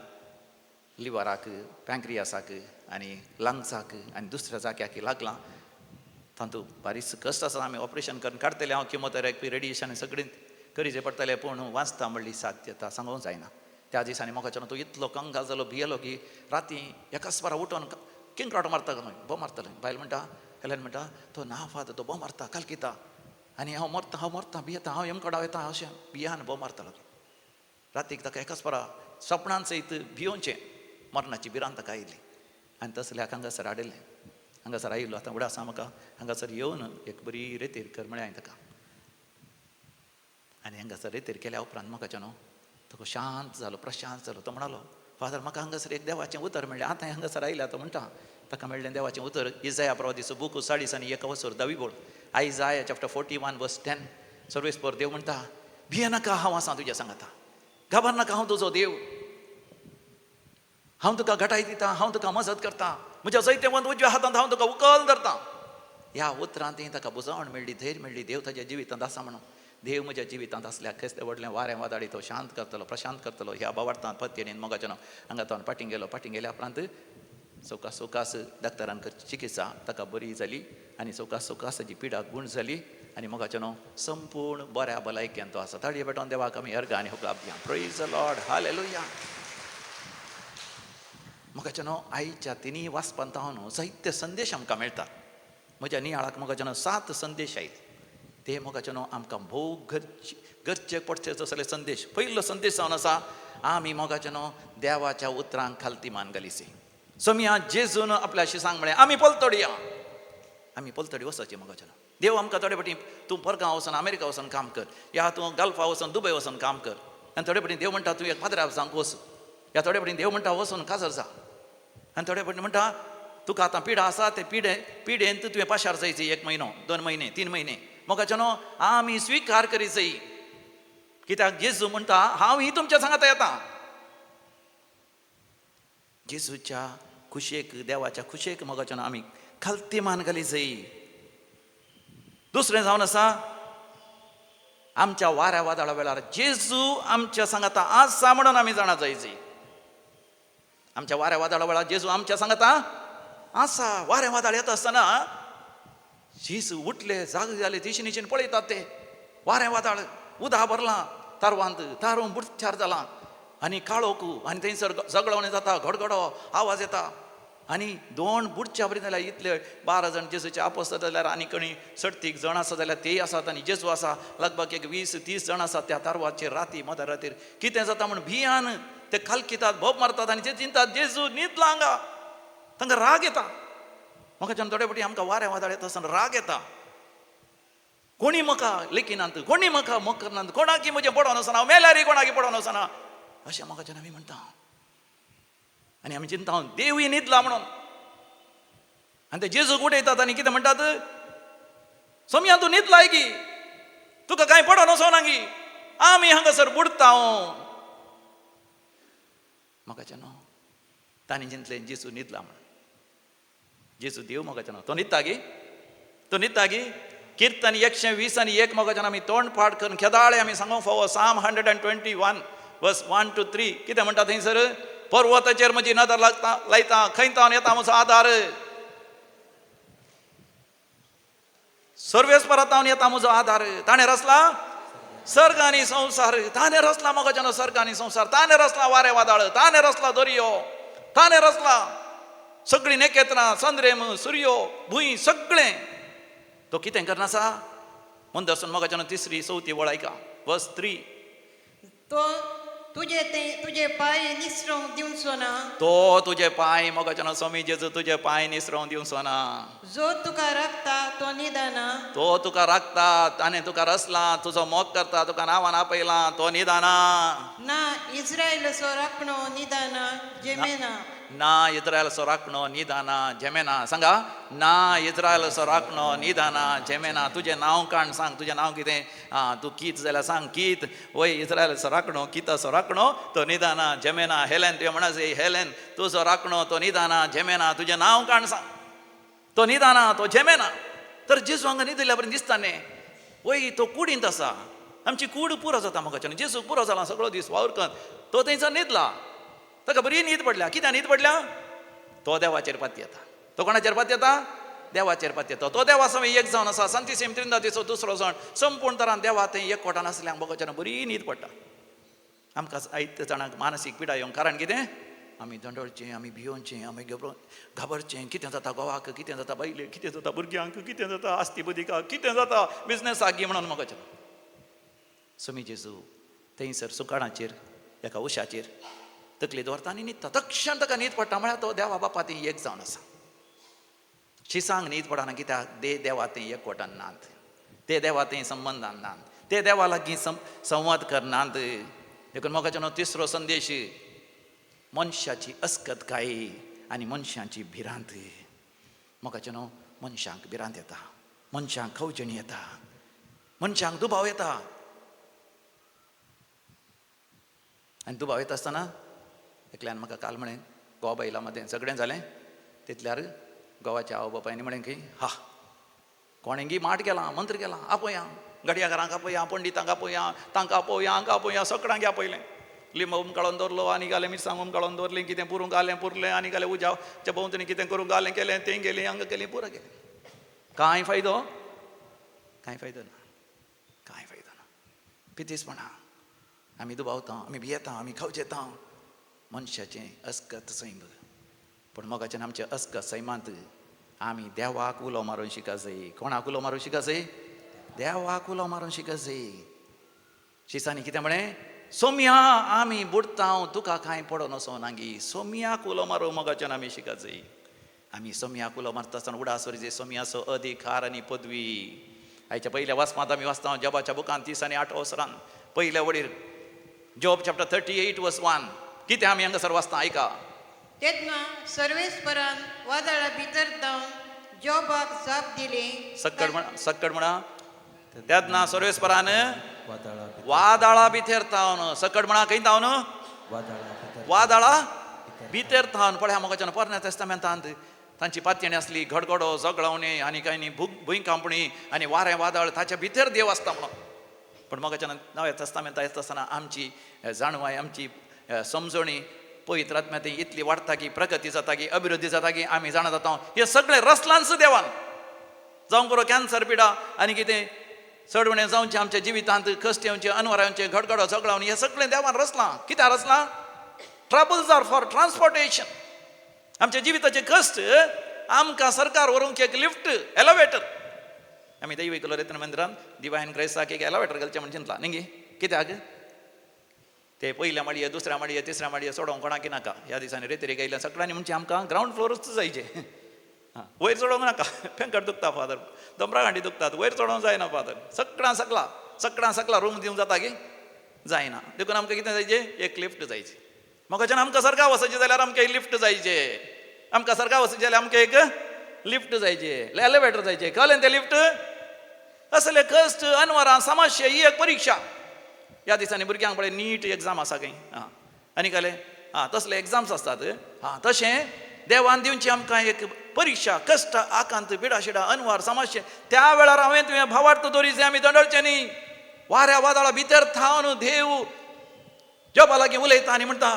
लिवराक, पँक्रियासाक आनी लंग्साक आनी दुसऱ्या जाग्याक लागलां. तातूंत बारीक कश्ट आसा, आमी ऑपरेशन करून काडटले, हांव किमोथेरपी रेडिएशन सगळीं करीचें पडटलें, पूण वाचता म्हणली साध्यता सांगूंक जायना. त्या दिसांनी मोगाच्यान तो इतलो कंगाल जालो, भियेलो की राती एकाच बारा उठोन किंक्राटो मारता, बो मारतालो. बायल म्हणटा, हेलेन म्हणटा, तो ना फादर तो बो मारता कालकिता आनी हांव मरता, हांव मरता, भियेता, हांव यमकडाव येता, अशें भियान बो मारतालो. रातीक ताका एकाच बारा सपनान सयत भियोवचें मरणाची भिरांत ताका आयली. आनी तसल्याक हांगासर हाडिल्लें, हांगासर आयिल्लो. आतां उडास आसा म्हाका हांगासर येवन एक बरी रेतीर कर म्हळें हांवें ताका. आनी हांगासर रेतीर केल्या उपरांत म्हाका न्हू तो शांत जालो, प्रशांत जालो. तो म्हणालो, फादर म्हाका हांगासर एक देवाचें उतर मेळ्ळें. आतां हांगासर आयल्या तो म्हणटा, ताका मेळ्ळें देवाचें उतर. इजाया प्रवादीचो बूक 40 आनी 1 वसर 10वी बोळ, Isaiah chapter 41 verse 10. सर्वेस्पर देव म्हणटा, भियेनाका, हांव आसा तुज्या सांगाता, घाबर नाका, हांव तुजो देव, हांव तुका घटाय दिता, हांव तुका मजत करता, म्हज्या जैतेवंत उजव्या हातांत हांव तुका उकल धरता. ह्या उतरांत ताका बुजावण मेळ्ळी, धैर्य मेळ्ळी, देव ताज्या जिवितांत आसा म्हणून. देव म्हज्या जिवितांत आसल्यार कसलें व्हडलें वारें वादाडी तो शांत करतलो, प्रशांत करतलो. ह्या बावार्थान पत्तेणीन मोगाचें हांगा तो पाटींग गेलो. पाटींग गेल्या उपरांत सवकास सवकास डाक्टरान करची चिकित्सा ताका बरी जाली आनी सवकास सवकास ताजी पिडा गूण जाली आनी मोगाचें न्हू संपूर्ण बऱ्या भलायकेन तो आसा. ताळये पेटोवन देवाक आमी अर्गां आनी हुकलाप दिया. Praise the Lord, hallelujah. मोगाचें न्हू आयच्या तिनूय वाचपांत हांव न्हू जायते संदेश आमकां मेळटात. म्हज्या नियाळाक मोगाचें न्हू 7 संदेश आयले, ते मोगाचें न्हू आमकां भोव गरजे पडचे तसले संदेश. पयलो संदेश जावन आसा, आमी मोगाचें न्हू देवाच्या उतरांक खालती मान घालीसी. सोमया जेजून आपल्या शिसांक म्हळें, आमी पलतडी या, आमी पलतडी वचची. मोगाचें न्हू देव आमकां थोडे फावटी तूं परगांव वचून अमेरिका वचून काम कर, या तूं गल्फा वचून दुबय वचून काम कर. आनी थोडे फावटी देव म्हणटा तूं एक पाद्रा जावंक वच, या थोडे फावटी देव म्हणटा वचून काजर जा. आनी थोडे फावटी म्हणटा तुका आतां पिडा आसा, ते पिडेंत तुवें पाशार जायची, 1 म्हयनो, 2 म्हयने, 3 म्हयने. मोगाचें न्हू आमी स्विकार करी जाय, कित्याक जेजू म्हणटा हांव ही तुमच्या सांगाता येता. जेजूच्या खुशेक, देवाच्या खुशेक मोगाचें न्हू आमी खालती मान घाली जाय. दुसरें जावन आसा, आमच्या वाऱ्या वादळा वेळार जेजू आमच्या सांगाता आसा म्हणून आमी जाणा जायची. आमच्या वाऱ्या वादळा वेळार जेजू आमच्या सांगाता आसा. वाऱ्या वादळ येता आसतना जेजू उठले, जागे जाले, दिशीन दिशीन पळयतात ते वारें वादळ, उदक भरलां तारवांत, तारूं बुडचार जालां आनी काळोख आनी थंयसर झगडोवणें जाता, घडघडो आवाज येता आनी दोन बुडच्या बरी जाल्यार इतले 12 जाण जेजूचे आपस जाल्यार आनी कोणी 36 जाण आसा जाल्यार तेय आसात आनी जेजू आसा, लगभग एक 20-30 जाण आसात त्या तारवाचेर. राती मदर रातीर कितें जाता म्हूण भियान ते खालकितात, भोप मारतात आनी ते चिंतात जेजू न्हिदला हांगा. तांकां राग येता. म्हाका थोडे फावटी आमकां वारें वादळ येता आसतना राग येता, कोणी म्हाका लेखिनात, कोणी म्हाका मोग करनात, कोणाकी म्हजें पडोवन वचना, हांव मेल्यारय कोणाकी पडोवन वचना, अशें म्हाका आमी म्हणटा. आनी आमी चिंता देवूय न्हिदला म्हणून. आनी ते जेजूक उठयतात आनी कितें म्हणटात, सोमया तूं न्हिदलाय की, तुका कांय पडोवन वचना की, आमी हांगासर बुडटा. मोगाचें न्हू तांणी जिंतलें जेजू न्हिदला म्हण. जेजू देव मोगाचें न्हू, तो न्हिदता गी, तो न्हिदता गी. किर्तन 120 आनी 1 मोगाचें आमी तोंड पाठ करून खेदाळे आमी सांगूंक फावो. Psalm 121 verse 1 to 3 कितें म्हणटा थंयसर? पर्वताचेर म्हजी नदर लागता लायता, खंय तावन येता म्हजो आदार? सर्वेस्परा तावन येता म्हजो आदार. ताणें रचला सर्ग आनी संवसार, ताणें रचला मोगाच्यानो सर्ग आनी संवसार, ताणें रचला वारें वादळ, ताणें रचला दर्यो, ताणें रचला सगळीं नखेत्रां, चंद्रेम, सुर्यो, भूंय, सगळें. तो कितें करनासा? मुंदरसून मोगाच्यानो 3री 4थी वळ आयका, वर्स 3. तो तुजे तुजे पांय निसरोंक दिवचो ना, तो तुजे पांय मोगाच्यानो स्वामी जेजू तुजे पांय निसरोंक दिवचो ना. जो तुका राखता तो निदाना, तो तुका राखता, ताणें तुका रचला, तुजो मोग करता, तुका नांवान आपयला, तो निदाना ना. इस्रायलाचो राखणो निदाना जेमेना, ना इस्रायलाचो राखणो निदाना जेमेना. सांगा, ना इस्रायलाचो राखणो निदाना जेमेना. तुजें नांव काण सांग, तुजें नांव कितें? आं, तूं कीत जाल्यार सांग कीत. वय इस्रायलाचो राखणो, किताचो राखणो तो निदाना जेमेना. हेलेन, तुवें म्हणा हेलेन, तुजो राखणो तो निदाना जेमेना. तुजें नांव काण सांग, तो निदाना, तो जेमेना. तर जेजू हांगा न्हिदिल्ल्या बरें दिसता न्ही. वय तो कुडींत आसा, आमची कूड पुरो जाता मोगाच्यान. जेजू पुरो जाला सगळो दीस वावर कर, तो थंयसर न्हिदला, ताका बरी न्हीद पडल्या. कित्याक न्हीद पडल्या? तो देवाचेर पातयेता. तो कोणाचेर पातयेता? देवाचेर पातयेता. तो देवा समें एक जावन आसा. संतीसेम त्रिंदातीचो दुसरो जाण संपूर्ण तरान देवा थंय एकवटान आसल्यान मोगाच्यान बरी न्हीद पडटा. आमकां आयत्या जाणांक मानसीक पिडा येवंक कारण कितें? आमी दंडोळचें, आमी भियोवचें, आमी घाबरचें. कितें जाता घोवाक, कितें जाता बायलेक, कितें जाता भुरग्यांक, कितें जाता आस्ती बुदीकाक, कितें जाता बिजनेसाक गी म्हणून मोगाच्यान. स्वामी जेजू थंयसर सुकाणाचेर एका उशाचेर तकली दवरता आनी न्हिदता. तक्षण ताका न्हीद पडटा, म्हळ्यार तो देवा बापा थंय एक जावन आसा. शिसांक न्हीद पडना कित्याक? ते देवा थंय एकवटान नात, ते देवा थंय संबंदान नात, ते देवा लागीं संवाद करनात. देखून मोगाच्यानो तिसरो संदेश, मनशाची अस्कतकाय आनी मनशाची भिरांत. मोगाच्यानो मनशांक भिरांत येता, मनशांक खवजणी येता, मनशांक दुबाव येता. आनी दुबाव येता आसतना एकल्यान म्हाका काल म्हळें, गोवा बायलां मदें सगळें जालें तितल्यार गोवाच्या आवय बापायनी म्हळें की हा कोणेंगी माट केला, मंत्र केला, आपोया घडयाकारांक, आपोया पंडितांक, आपोया तांकां, आपोया हांकां, आपोया सगळ्यांक आपयलें. लिंब उमकाळून दवरलो आनी घालें मिरसांग उमकाळून दवरली, कितें पुरूंक घालें पुरलें, आनी घालें उज्याच्या भोंवतणी कितें करूंक घालें केलें, तें गेलीं हांगा केलीं, पुरो केलें. कांय फायदो? कांय फायदो ना, कांय फायदो ना. पितीसपणां आमी दुबावता, आमी भियेता, आमी खवजेता. मनशाचें अस्कत सैम. पूण मोगाच्यान आमचें अस्कत सैमांत आमी देवाक उलो मारून शिकासय. कोणाक उलो मारून शिकासय? देवाक उलो मारून शिकासय. शिसांनी कितें म्हळें? सोम्या आमी बुडटा, तुका कांय पडोन वचो नागी. सोम्याक उलो मारूं मोगाच्यान आमी शिकासय. आमी सोम्याक उलो मारता आसतना उडास वरवीं सोम्याचो अधिकार आनी पदवी. आयच्या पयल्या वाचपांत आमी वाचता जॉबाच्या बुकान 30 आनी 8 वसरान पयल्या वडीर, जॉब चॅप्टर 38 वर्स 1. कितें आमी हांगासर वाचता आयका. तेन्ना सर्वेस्परान वादळा भितर जावन जॉबाक जाप दिली. सक्कड म्हणा, सक्कड म्हणा. तेन्ना सर्वेस्परान वादळा भितर तावन, सक्कड म्हणा, खंय तावन? वादळा भितर तावन. पळया मोगाच्यान पोरण्या तेस्तामेंतांत तांची पातयेणी आसली, घडघडो, झगडावणी आनी कांय न्ही, भुंयकांपणी आनी वारें वादळ, ताच्या भितर देव आसता म्हणून. पूण मोगाच्यान नव्या तेस्तामेंता येता आसतना आमची जाणवाय, आमची समजणी पवित्र आत्म्या ती इतली वाडटा की प्रगती जाता की अभिवृद्धी जाता की आमी जाणा जाता हे सगळें रसलांच देवान. जावं बरो कॅन्सर पिडा आनी कितें चडवणें जावचें आमच्या जिवितांत, कश्ट येवचें, अनवर येवचें, घडघडो झगडावन, हें सगळें देवान रचलां. कित्याक रचलां? Troubles are for transportation. आमच्या जिविताचे कश्ट आमकां सरकार व्हरूंक एक लिफ्ट, एलिवेटर. आमी दैवी रत्न मंदिरान डिवायन ग्रेसाक एक एलिवेटर घालचें म्हण चिंतलां न्ही. कित्याक? ते पयल्या माळये, दुसऱ्या माळये, तिसऱ्या माळये चडोवंक कोणाकी नाका. ह्या दिसांनी रेतरी गेल्ल्या सगळ्यांनी म्हणजे आमकां ग्रावंड फ्लोरूच जायचे, वयर चडोवंक नाका. पेंकट दुखता फादर, दोमरा गांडी दुखतात, वयर चडोवंक जायना फादर. सगळ्यां सकला, सगळ्यां सकला रूम दिवंक जाता की जायना. देखून आमकां कितें जायचें? एक लिफ्ट जायची. मोगाच्यान आमकां सरकार वचचें जाल्यार आमकां एक लिफ्ट जायचे. आमकां सरकार वचचें जाल्यार आमकां एक लिफ्ट जायचे, एलिवेटर जायचे. कळ्ळें तें लिफ्ट? असले कश्ट, अनवरां, समस्या, ही एक परिक्षा. ह्या दिसांनी भुरग्यांक पळय नीट एग्जाम आसा खंय. आं, आनी कळ्ळें हां तसले एग्जाम्स आसतात. हां तशें देवान दिवची आमकां एक परिक्षा, कश्ट, आकांत, पिडाशिडा, अनवार, समस्या. त्या वेळार हांवें तुवें भावार्थ दवरीचे, आमी दंडळचें न्ही. वाऱ्या वादळा भितर थावन देव जोबा लागीं उलयता आनी म्हणटा,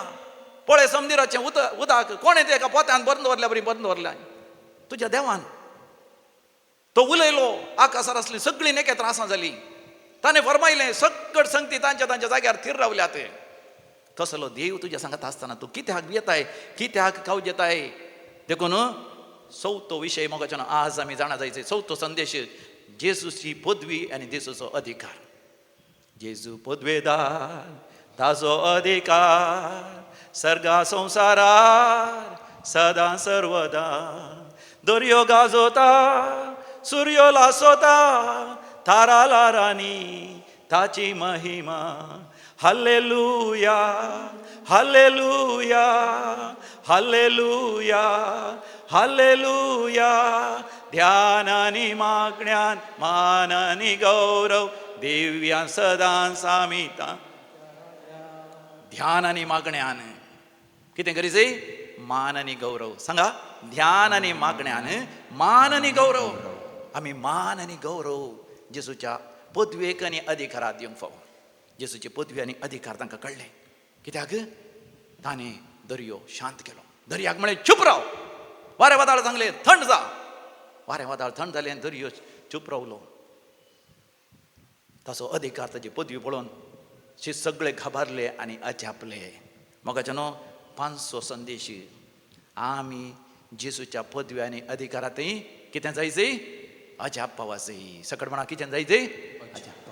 पळय समदिराचें उदक कोणें तें एका पोत्यान भरून दवरल्या बरी भरून दवरल्या तुज्या देवान. तो उलयलो, आकाशार आसली सगळीं नेके त्रासां जालीं. ताणें फरमायलें सगळ संगती तांच्या तांच्या जाग्यार थीर रावल्यात. तसलो देव तुज्या सांगत आसतना तूं कित्याक भियेताय, कित्याक कावजेताय? देखून चवथो विशय मोगाच्यान आज आमी जाणा जायचे, चवथो संदेश, जेजूची पदवी आनी जेजूचो अधिकार. जेजू पदवेदार, ताजो अधिकार सर्गा संवसारार सदां सर्वदा. दर्यो गाजोता, सुर्यो लासोता, थारा लारांनी ताची महिमा. हालेलुया, हालेलुया, हालेलुया, हालेलुया. ध्यान आनी मागण्यान मान आनी गौरव दिव्यां सदां सामिता. ध्यान आनी मागण्यान कितें करी जाय? मान आनी गौरव. सांगा, ध्यान आनी मागण्यान मान आनी गौरव. आमी मान आनी गौरव जेजूच्या पदवेक आनी अधिकाराक दिवंक फावो. जेजूची पदवी आनी अधिकार तांकां कळ्ळें. कित्याक? ताणें दर्यो शांत केलो. दर्याक म्हळें चूप राव. वारें वादळ सांगलें थंड जा. वारें वादळ थंड जालें आनी दर्यो चूप रावलो. ताचो अधिकार, ताची पदवी पळोवन शी सगळे घाबरले आनी अजापले. मोगाच्यानो, पांचसो संदेश, आमी जेजूच्या पदवी आनी अधिकारांतय कितें जायचे? अजाप पावाचय. सकट म्हणा, कितें जायचे? अजाप.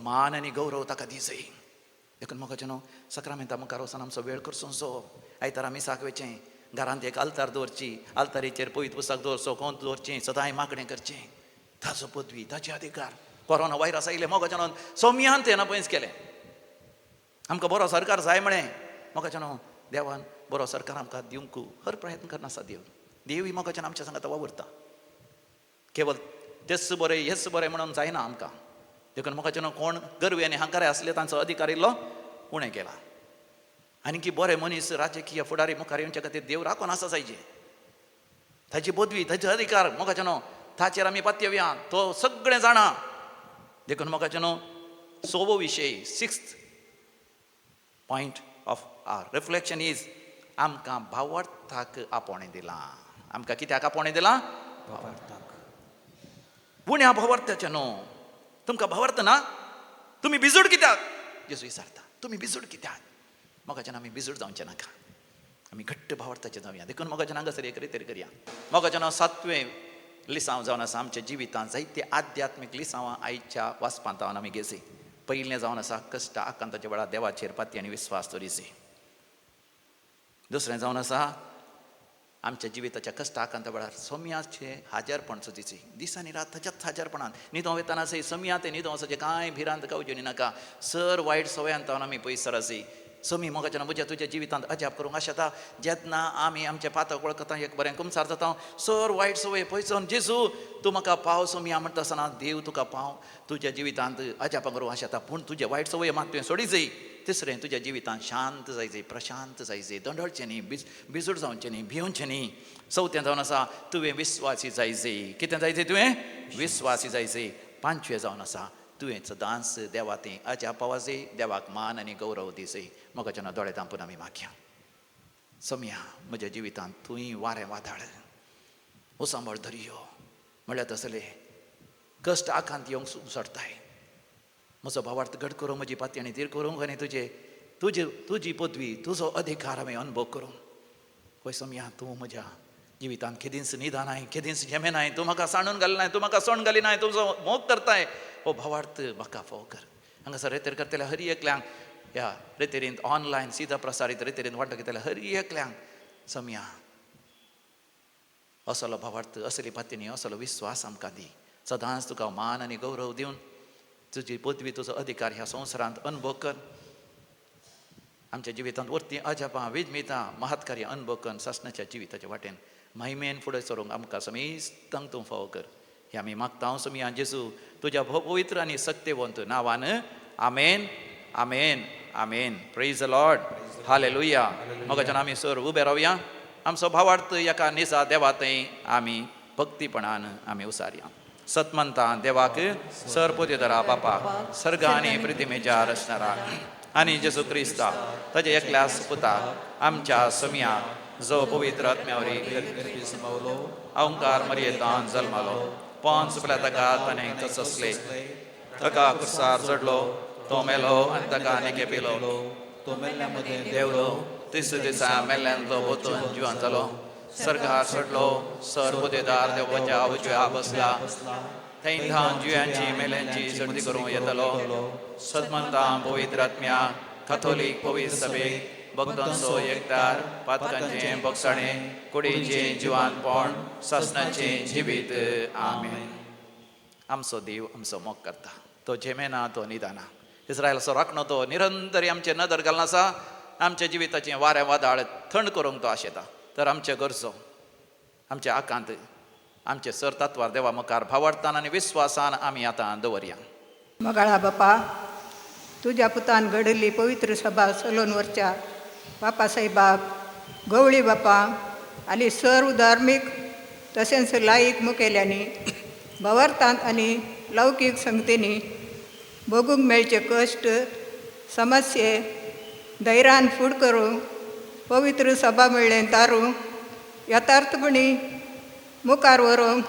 मान आनी गौरव ताका दिसय. देखून मोगाच्यानो, सक्रामेंता मुखार वचून आमचो वेळ करचो. आयतारा मिसाक वयचें, घरांत एक आल्तार दवरची, आल्तारीचेर पवित्र पुस्तक दवरचो, कोंत दवरचें, सदांय मागणें करचें. ताचो पदवी, ताचे अधिकार. कोरोना व्हायरस आयले मोगाच्यानो, सोम्यान तें पयस केलें. आमकां बरो सरकार जाय म्हळें. मोगाच्यानो, देवान बरो सरकार आमकां दिवंक हर प्रयत्न करना आसा देव. देव मोगाच्यान आमच्या सांगाता वावुरता. केवल तेच बरें हेच बरें म्हणून जायना आमकां. देखून मोगाच्यानो, कोण गर्वी आनी हांकारे आसले तांचो अधिकार इल्लो उणें केला. आनी की बरे मनीस राजकीय फुडारी मुखार येवच्या खातीर देव राखून आसा जायचे. ताची पदवी, ताचो अधिकार मोगाच्यानो, ताचेर आमी पातयेवया. तो सगळें जाणा. देखून मोगाच्यानो, सोवो विशय, sixth point of our reflection is, आमकां भावार्थाक आपोवणें दिलां. आमकां कित्याक आपोवणें दिलां? भावार्थाक. उण्या भावार्थाचें न्हू. तुमकां भावार्थ ना, तुमी भिजूड कित्याक? जेजू विचारता, तुमी भिजूड कित्याक? मोगाच्यान आमी भिजूड जावचें नाका, आमी घट्ट भावार्थाचें जावया. देखून मोगाच्यान हांगासर एक रितेर करया. मोगाच्यान सातवें लिसांव जावन आसा आमच्या जिवितांत जायते आध्यात्मीक लिसांवां आयच्या वाचपांत आमी घेसी. पयलें जावन आसा कश्ट आकांताच्या वेळार देवाचेर पाती आनी विस्वास दवरीचे. दुसरें जावन आसा आमच्या जिविताच्या कश्ट आकांता वेळार सोम्याचे हाजरपण सुदीचे. दीस आनी रात ताच्याच हाजरपणान न्हिदों वेताना आसय सोम्या तें न्हिदों वचचें, कांय भिरांत कावजेनी नाका. सर वायट सवयांत आमी पयस सरासी. सोमी मोगाच्यान म्हज्या तुज्या जिवितांत अजाप करूंक आशेता. जेन्ना आमी आमचें पातक वळखता, एक बरें कुमसार जाता, सर वायट सवय पयसोन जेजू तूं म्हाका पाव सोमया म्हणटा आसतना देव तुका पाव तुज्या जिवितांत अजापां करूंक आशेता. पूण तुजे वायट सवय मात तुवें सोडी जाय. तिसरें, तुज्या जिवितांत शांत जायचे, प्रशांत जायचे, दंडळचें न्ही, भिजूड जावचें न्ही, भिवचें न्ही. चवथें जावन आसा तुवें विस्वासी जायचे. कितें जायचे तुवें? विस्वासी जायचे. पांचवें जावन आसा तुवें सदांच देवा तें अजाप पावाचे, देवाक मान आनी गौरव दिसय. मोगाच्यान दोळे धांपून आमी मागया. सोमया म्हज्या जिवितांत तूंय वारें वादाळ उसांबळ दर्यो म्हणल्यार तसले कश्ट आकांत येवंक सोडताय. म्हजो भावार्थ घट करूं, म्हजी पाती आनी धीर करूंक आनी तुजे तुजे तुजी पदवी, तुजो अधिकार हांवें अनुभव करूंक. पळय सोमया, तूं म्हज्या जिवितांत केदींच निदानाय, केदींच झेमेनाय, तूं म्हाका सांडून घालनाय, तूं म्हाका सोण घालिनाय, तुजो मोग करताय. हो भावार्थ म्हाका फोव कर. हांगासर रेतेर करतल्या हर एकल्यांक, ह्या रेतेरींत ऑनलायन सीधा प्रसारीत रेतेरींत वांटो घेतल्या हर एकल्यांक सोमया असलो भावार्थ, असली पातणी, असलो विस्वास आमकां दी. सदांच तुका मान आनी गौरव दिवन तुजी पदवी, तुजो अधिकार ह्या संवसारांत अनुभव कर. आमच्या जिवितांत वरतीं अजापां, विजमितां, महत्कार्य अनुभव कर. सासणाच्या जिविताच्या वाटेन महिमेन फुडें सरूंक आमकां समेस्तांक तूं फावो कर. हे आमी मागता सोमया जेजू तुज्या पवित्र आनी सक्तेवंत नांवान. आमेन, आमेन, आमेन. Praise the Lord. हालेलुया. मगाच्यान आमी सर उबे रावया. आमचो भावार्थ एका निसा देवा थंय आमी भक्तीपणान आमी उसारया. सतमंता देवाक सर पोतेदरा बापा सर्ग आनी प्रितिमेच्या रचणाराक आनी जेजू क्रिस्ता ताच्या एकल्या पुताक आमच्या समिया जो पवित्र आत्म्यावरी अहंकार मर्येतान जल्मालो पोंच पळय ताका ताणें कससले ताका कुर्सार चडलो तो मेलो आनी ताका आनी केपिलो तो मेल्ल्या मदें देवलो तिसऱ्या दिसा मेल्ल्यान तो पोतून जिवन जालो सरकार चडलो सर पोतेदार देवाच्या उजव्या बसला थंय धावन जिव्यांची मेल्यांची सर्दी करूंक येतलो. सदमंता पवित्र आत्म्या कथोलीक पवित्र सभेक भक्तांचो एकदार पातकांचें बगसाणें कुडीचें जिवानपण सासणाचें जिवीत. आमेन. आमचो देव आमचो मोग करता. तो झेमेना तो निदाना. इस्रायलाचो राखणो तो निरंतर आमचे नदर घालना आसा. आमच्या जिविताचें वारें वादाळ थंड करूंक तो आशेता. तर आमचे गरजो आमचे आकांत आमचे सर तत्वार देवा मुखार भावार्थान आनी विस्वासान आमी आतां दवरया. मगाळा बापा तुज्या पुतान घडयल्ली पवित्र सभा चलोवन व्हरच्या बापासाहेबाक गवळी बापा आनी सर्व धार्मीक तशेंच लायक मुखेल्यांनी भावार्थांत आनी लौकीक संगतींनी भोगूंक मेळचे कश्ट समस्ये धैर्यान फूड करूंक पवित्र सभा मेळ्ळें तारूंक यथार्थपणी मुखार व्हरूंक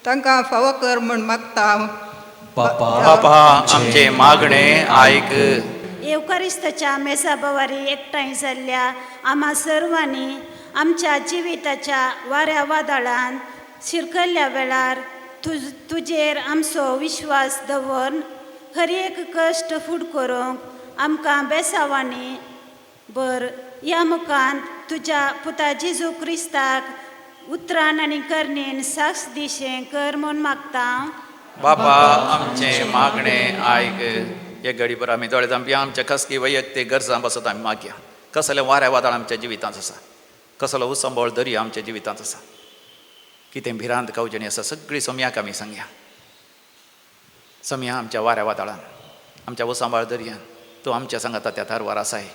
तांकां फावो कर म्हूण मागता. बापा बापा आमचे मागणे आयक. येवकारिस्ताच्या मेसाबवारी एकठांय जाल्ल्या आम्हा सर्वांनी आमच्या जिविताच्या वाऱ्या वादळान शिरकल्ल्या वेळार तुजेर आमचो विश्वास दवरून हर एक कश्ट फूड करूंक आमकां बेसावांनी बर ह्या मुखांत तुज्या पुता जेजू क्रिस्ताक उतरान आनी करणेन साक्ष दिशें कर म्हूण मागता. बापा आमचे मागणे आयक. एक घडीभर आमी दोळे धांपया. आमच्या खासगी वैयक्तीक गरजां बसत आमी मागया. कसलें वारें वादळ आमच्या जिवितांत आसा, कसलो उसंबळ दर्या आमच्या जिवितांत आसा, कितें भिरांत कावजणी आसा, सगळी सोम्याक आमी सांगया. सोम्या आमच्या वाऱ्या वादळान आमच्या उसंबळ दर्यान तूं आमच्या सांगाता त्या थारवार आसाय.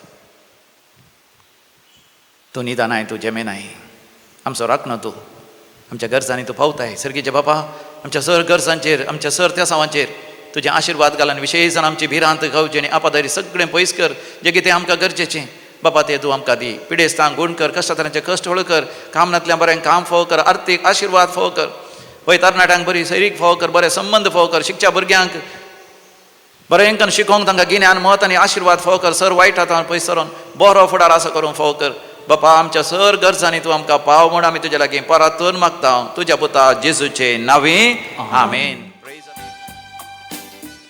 तूं निदानाय तूं जेमेनाय आमचो राखणो तूं आमच्या गरजांनी तूं पावताय. सर्गीचे बापा आमच्या सर गरजांचेर आमच्या सर त्या सावांचेर तुजे आशिर्वाद घाल आनी विशेषान आमची भिरांत खावची आनी आपादारी सगळें पयस कर. जें कितें आमकां गरजेचें बापा तें तूं आमकां दी. पिडेस्तांक गुण कर, कश्टांतल्यांचे कश्ट हळू कर, काम नातल्या बरें काम फोव कर, आर्थीक आशिर्वाद फोव कर, वय तरणाट्यांक बरी सैरीक फोव कर, बरे संबंद फोव कर, शिकच्या भुरग्यांक बरें करून शिकोवंक तांकां गिन्यान मत आनी आशिर्वाद फोव कर. सर वायट आतां पयस सरोन बरो फुडार असो करूंक फोव कर. बापा आमच्या सर गरजांनी तूं आमकां पाव म्हूण आमी तुज्या लागीं परतून मागता तुज्या पुता जेजूचे नांवी. आमेन.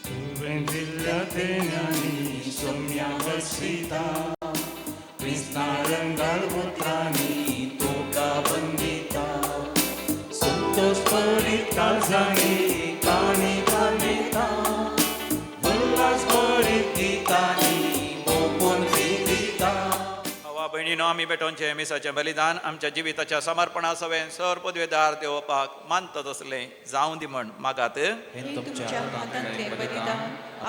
तुवें दिल्ल्या देण्यांनी सोम्या बसयता क्रिस्ता रंगाळ उतरांनी तुका वंदिता संतोष भरीत काळजांनी काणी घालयता उल्हास भरीत गितांनी मोपून फिरयता. भावा भयणीनो आमी भेटोवचें मिसाचें बलिदान आमच्या जिविताच्या समर्पणा सवें सर पदवेदार देवपाक मानतात असलें जावं दी म्हण मागात. हें तुमच्या हातांतलें बलिदान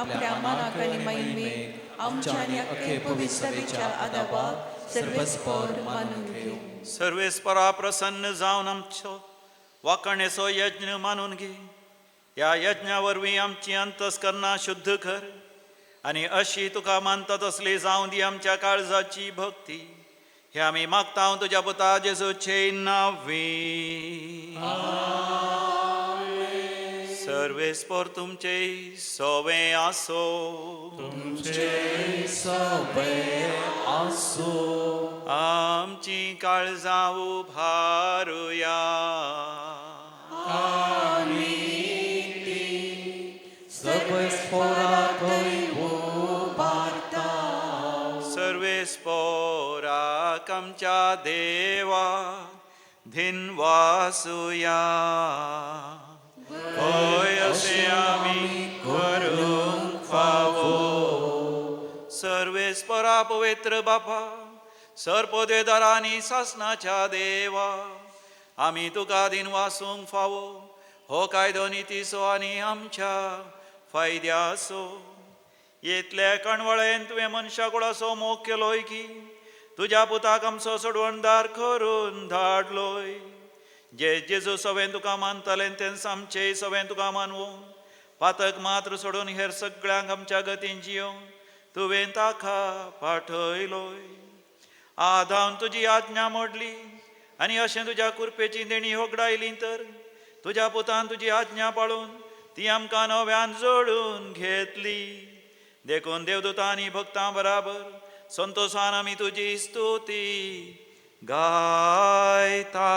आपल्या मानाक आनी महिमेक आमच्या आनी अख्खे पवित्र सभेच्या आदाबाक सर्वस्पर मानून घेवं. सर्वेस्परा प्रसन्न जावन आमचो वाकणेचो यज्ञ मानून घे. ह्या यज्ञा वरवीं आमची अंतस्करणां शुद्ध कर आनी अशी तुका मानतात असली जावं दी आमच्या काळजाची भक्ती. हे आमी मागता तुज्या पुता जेजूचे नांवी. सर्वेस्पर तुमचे सोवे आसो. तुमचे सवे आसो. आमची काळजां उभारुया. सर्वेस्परा थंय उबारता. सर्वेस्पराक आमच्या देवा धिनवासुया. होय अशें आमी करूंक फावो. सर्वेस्परा पवित्र बापा सर्पदेदारांनी सासनाच्या देवा आमी तुका दिनवासूंक फावो. हो कायदो नितीचो आनी आमच्या फायद्याचो. इतले कणवळेन तुवें मनशा कुळाचो मोग केलोय की तुज्या पुताक आमचो सोडवणदार करून धाडलोय. जे जेजू सवें तुका मानताले तेंच आमचेय सवें तुका मानवूं. पातक मात्र सोडून हेर सगळ्यांक आमच्या गतीन जियोंक तुवें ताका पाठयलोय. आदान तुजी आज्ञा मोडली आनी अशें तुज्या कुरपेची देणी होगडायली तर तुज्या पुतान तुजी आज्ञा पाळून ती आमकां नव्यान जोडून घेतली. देखून देवदूतांनी भक्तां बराबर संतोषान आमी तुजी स्तुती गायता.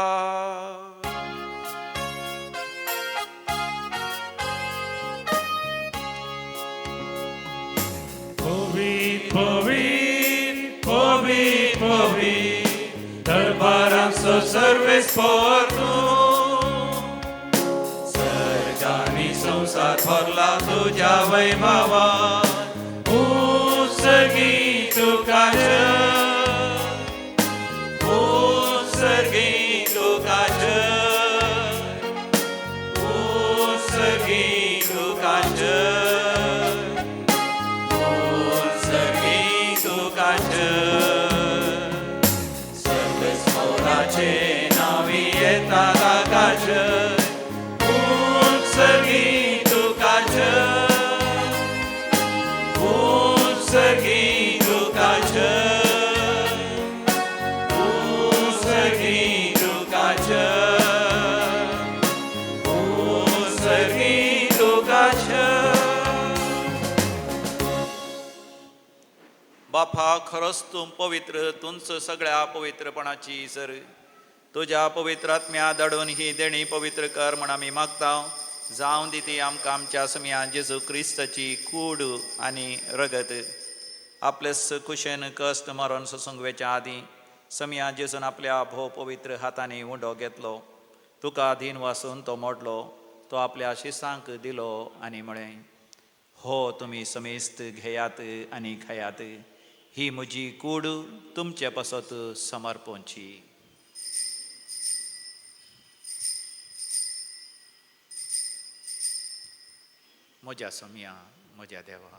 पवित्र पवित्र पवित्र पवित्र दरबारांचो सर्वेस्पर तूं. सर्गांनी संवसार भरला तुज्या वैभवान. उत्सर्गी तुका जय, उत्सर्गी तुका जय, उत्सर्गी तुका जय, उत्सर्गी तुका जय. सर्वेस्पराचे नांवी येता ताका जय. उत्सर्गी तुका जय, उत्सर्गी तुका जय, उत्सर्गी तुका जय, उत्सर्गी तुका जय. बापा खरोच तूं पवित्र, तुंच सगळ्या पवित्रपणाची सर. तुज्या पवित्र आत्म्या धाडून ही देणी पवित्र कर म्हण आमी मागता. जावं दी ती आमकां आमच्या समया जेजू क्रिस्ताची कूड आनी रगत. आपलेच कुशेन कश्ट मरण सोसूंक वेच्या आदीं समया जेजून आपल्या भोव पवित्र हातांनी उंडो घेतलो. तुका अधीन वासून तो मोडलो, तो आपल्या शिसांक दिलो आनी म्हळें, हो तुमी समेस्त घेयात आनी खायात, ही म्हजी कूड तुमचे पासत समर्पणची. म्हज्या सोम्या, म्हज्या देवा,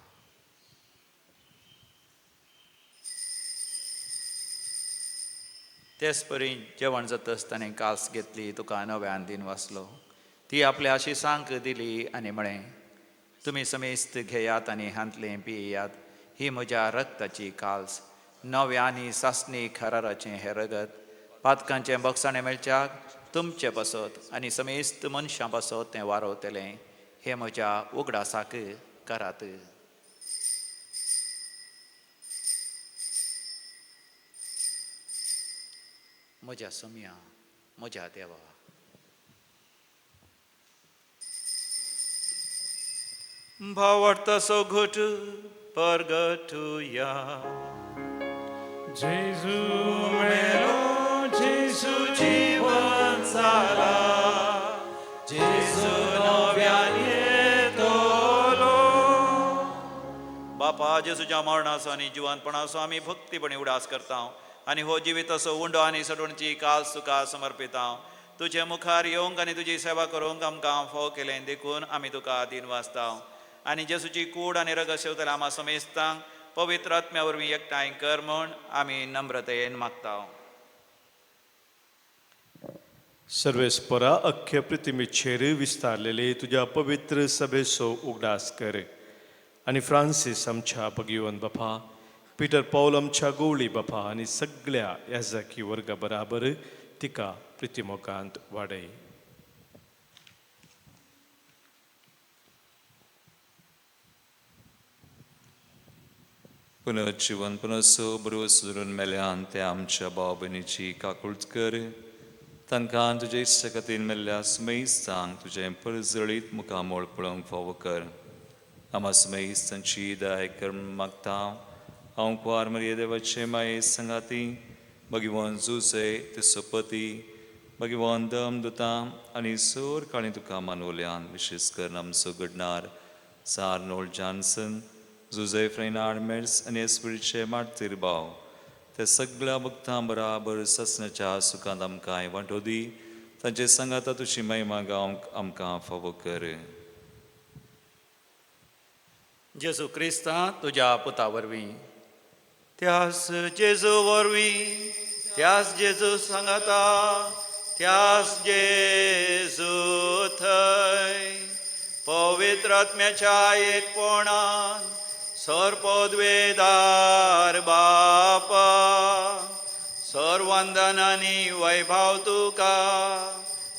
तेच परी जेवण जातच ताणें कास घेतली, तुका नव्यान दिन वाचलो, ती आपल्या शिसांक दिली आनी म्हळें, तुमी समेस्त घेयात आनी हांतलें पियात, ही म्हज्या रक्ताची काल्स, नव्या आनी सासणी खराराचें हें रगत पातकांचें बक्षाणें मेळच्याक तुमचे पासत आनी समेस्त मनशां पासत तें वारवतलें. हें म्हज्या उगडासाक करात. म्हज्या सोम्या, म्हज्या देवा, भावार्थाचो घट परगटुया. जेजू मेलो, जेजू जीवन जाला, जेजू नव्यान येतलो. बापा, जेजूच्या मरणाचो आनी जिवनपणाचो आमी भक्तीपणी उडास करता आनी हो जिविताचो उंडो आनी सडवणची काल तुका समर्पिता. तुजे मुखार येवंक आनी तुजी सेवा करूंक आमकां फावो केलें देखून आमी तुका दिन वाचता. आनी जेजूची कूड आनी रगत शेवतल्या आमा समेस्तांक पवित्र आत्म्या वरवीं एकठांय कर म्हूण आमी नम्रतेन मागता. सर्वेस्परा अख्खे प्रतिमेचेर विस्तारलेले तुज्या पवित्र सभेचो उगडास कर आनी फ्रांसीस आमच्या भगिवन बापा, पीटर पावल आमच्या गोवळी बापा आनी सगळ्या याजकी वर्गा बराबर तिका प्रितिमोगांत वाडय. पुनर्जीवन पुनसो बरो सुदरून मेल्यान ते आमच्या भाव भयणीची काकूळट कर. तांकां तुजे इश्ट खातीर मेल्ल्या सुमेस्तांक तुजें परजळीत मुखामोळ पळोवंक फावो कर. आमा सुमेस्तांची दया कर मागता. हांव कुवार मरिये देवाचे माये संगाती भगिवन जुसे ते सोपती भगिवन दम दुता आनी सोर काणी तुका मानवल्यान विशेश करून आमचो घडणार सार्नोल्ड जॉन्सन, जुजे फ्रेनार्ड मेर्स आनी एस्पिरिचे मार्तीर भाव ते सगळ्या भक्तां बराबर ससनाच्या सुखांत आमकां वांटो दी. तांचे सांगाता तुजी महिमा गावंक आमकां फावो कर. जेजू क्रिस्ता तुज्या पुता वरवीं, त्यास जेजू वरवीं, त्यास जेजू सांगाता, त्यास जेजू थंय पवित्र आत्म्याच्या एकपणान सर्पद्वेदार बापा सर्वंदन आनी वैभव तुका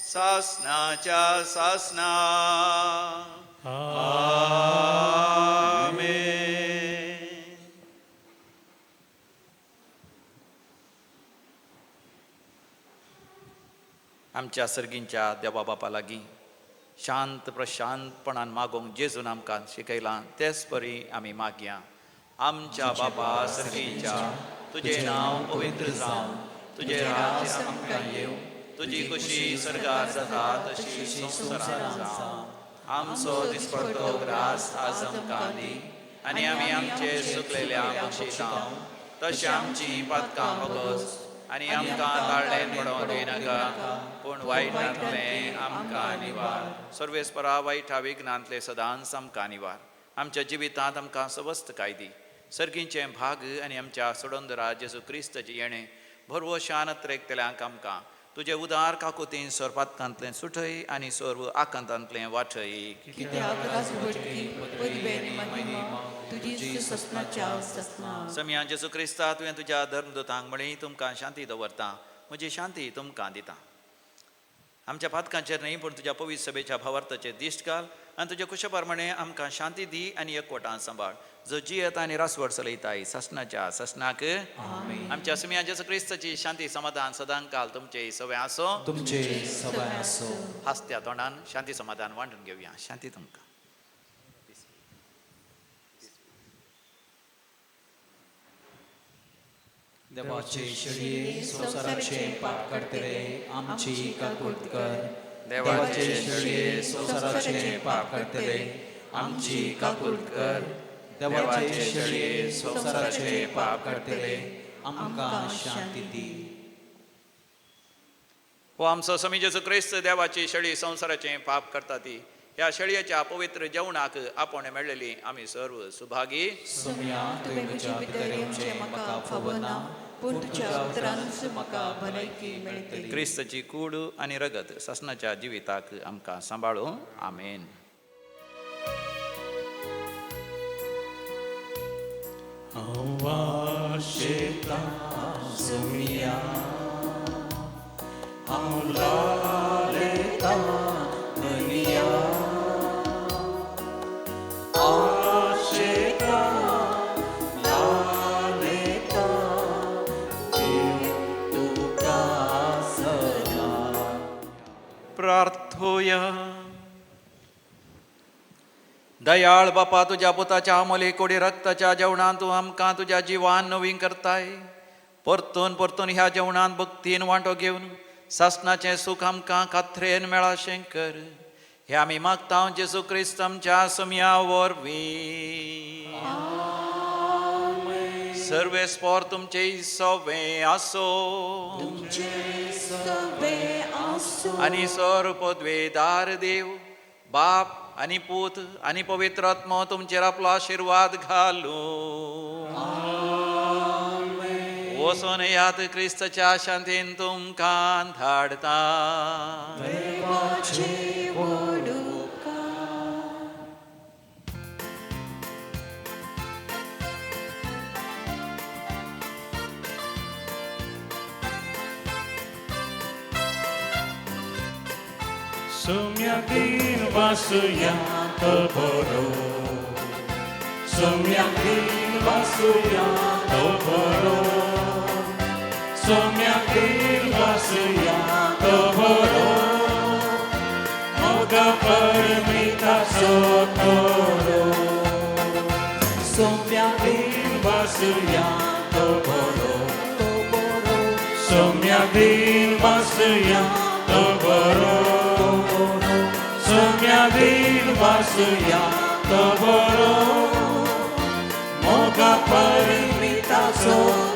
सासनाच्या सासना. आमेन. आमच्या सर्गींच्या देवा बापा लागीं शांत प्रशांतपणान मागूंक जेजून आमकां शिकयलां तेच परी आमी मागया. आमच्या बापा सर्गींच्या, तुजें नांव पवित्र जावं, तुजें राज्य आमकां येवं, तुजी खुशी सर्गार जाता तशी संवसारांत जावं. आमचो दिसपडतो ग्रास आज आमकां दी आनी आमी आमचे सुकलेल्या बक्षितां तशें आमची पातकां मगोज आनी आमकां ताळ्ळें पडोवं दिनाका, पूण वायटांतलें आमकां निवार. सर्वेस्परा वायटा विघ्नांतलें सदांच आमकां निवार. आमच्या जिवितांत आमकां सवस्तकाय दी. सर्गींचें भाग आनी आमच्या सोडंदरा जेजू क्रिस्ताचें येणें भरवशान त्रेकतल्यांक आमकां तुजे उदार काकुतीन सर्पातकांतलें सुटय आनी सर्व आकांतांतलें वाटय. सम्या जेजू क्रिस्ता, तुवें तुज्या धर्मदूतांक म्हळी, तुमकां शांती दवरता, म्हजी शांती तुमकां दिता. आमच्या पातकांचेर न्हय पूण तुज्या पवित्र सभेच्या भावार्थाचेर दिश्ट घाल आनी तुज्या कुशा प्रमाणे आमकां शांती दी आनी एकवटान सांबाळ, जो जियेता आनी रासवड चलयताय सासणाच्या सासणाक. आमच्या सुम्या जेजू क्रिस्ताची शांती समाधान सदांकाल तुमचे सवय आसो, तुमचे सवय आसो. हासत्या तोंडान शांती समाधान वांटून घेवया. शांती तुमकां. देवाचे शेळये संवसाराचे पाप काडटले आमची काकूट कर. देवाचे शेळये संवसाराचे पाप काडटले आमची काकूट कर. देवाचे शेळये संवसाराचे पाप काडटले आमकां शांती दी. हो आमचो स्वामी जेजू क्रिस्त देवाची शेळी संवसाराचें पाप करता ती ह्या शेळयेच्या पवित्र जेवणाक आपोवणें मेळ्ळेली आमी सर्व सुभागी. सोम्या, तुवें म्हज्या भितर येवचें म्हाका फावना, पूण तुज्या उतरानूच म्हाका भलायकी मेळटली. क्रिस्ताची कूड आनी रगत सासणाच्या जिविताक आमकां सांबाळूं. आमेन. हांव आशेतां सोम्या, हांव लालेतां धनिया, आशेतां लालेतां देव तुका सदां. प्रार्थोया. दयाळ बापा, तुज्या पुताच्या अमोली कोडी रक्ताच्या जेवणान तूं आमकां तुज्या जिवान नवीन करताय. परतून परतून ह्या जेवणान भक्तीन वांटो घेवन सासणाचें सूख आमकां कात्रेन मेळाशें कर. हे आमी मागता जेजू क्रिस्त आमच्या सुम्या वरवीं. सर्वेस्पोर तुमचे सवे आसो आनी सर पदवेदार देव बाप आनी पूत आनी पवित्र आत्मो तुमचेर आपलो आशिर्वाद घालूं. वचून यात क्रिस्ताच्या शांतीन तुमकां धाडता. Sommia vasuya toboro, Sommia vasuya toboro, Sommia vasuya toboro, Moga parmita sotoro, Sommia vasuya toboro, Sommia vasuya toboro, Sommia vasuya toboro, Moga parmita sotoro.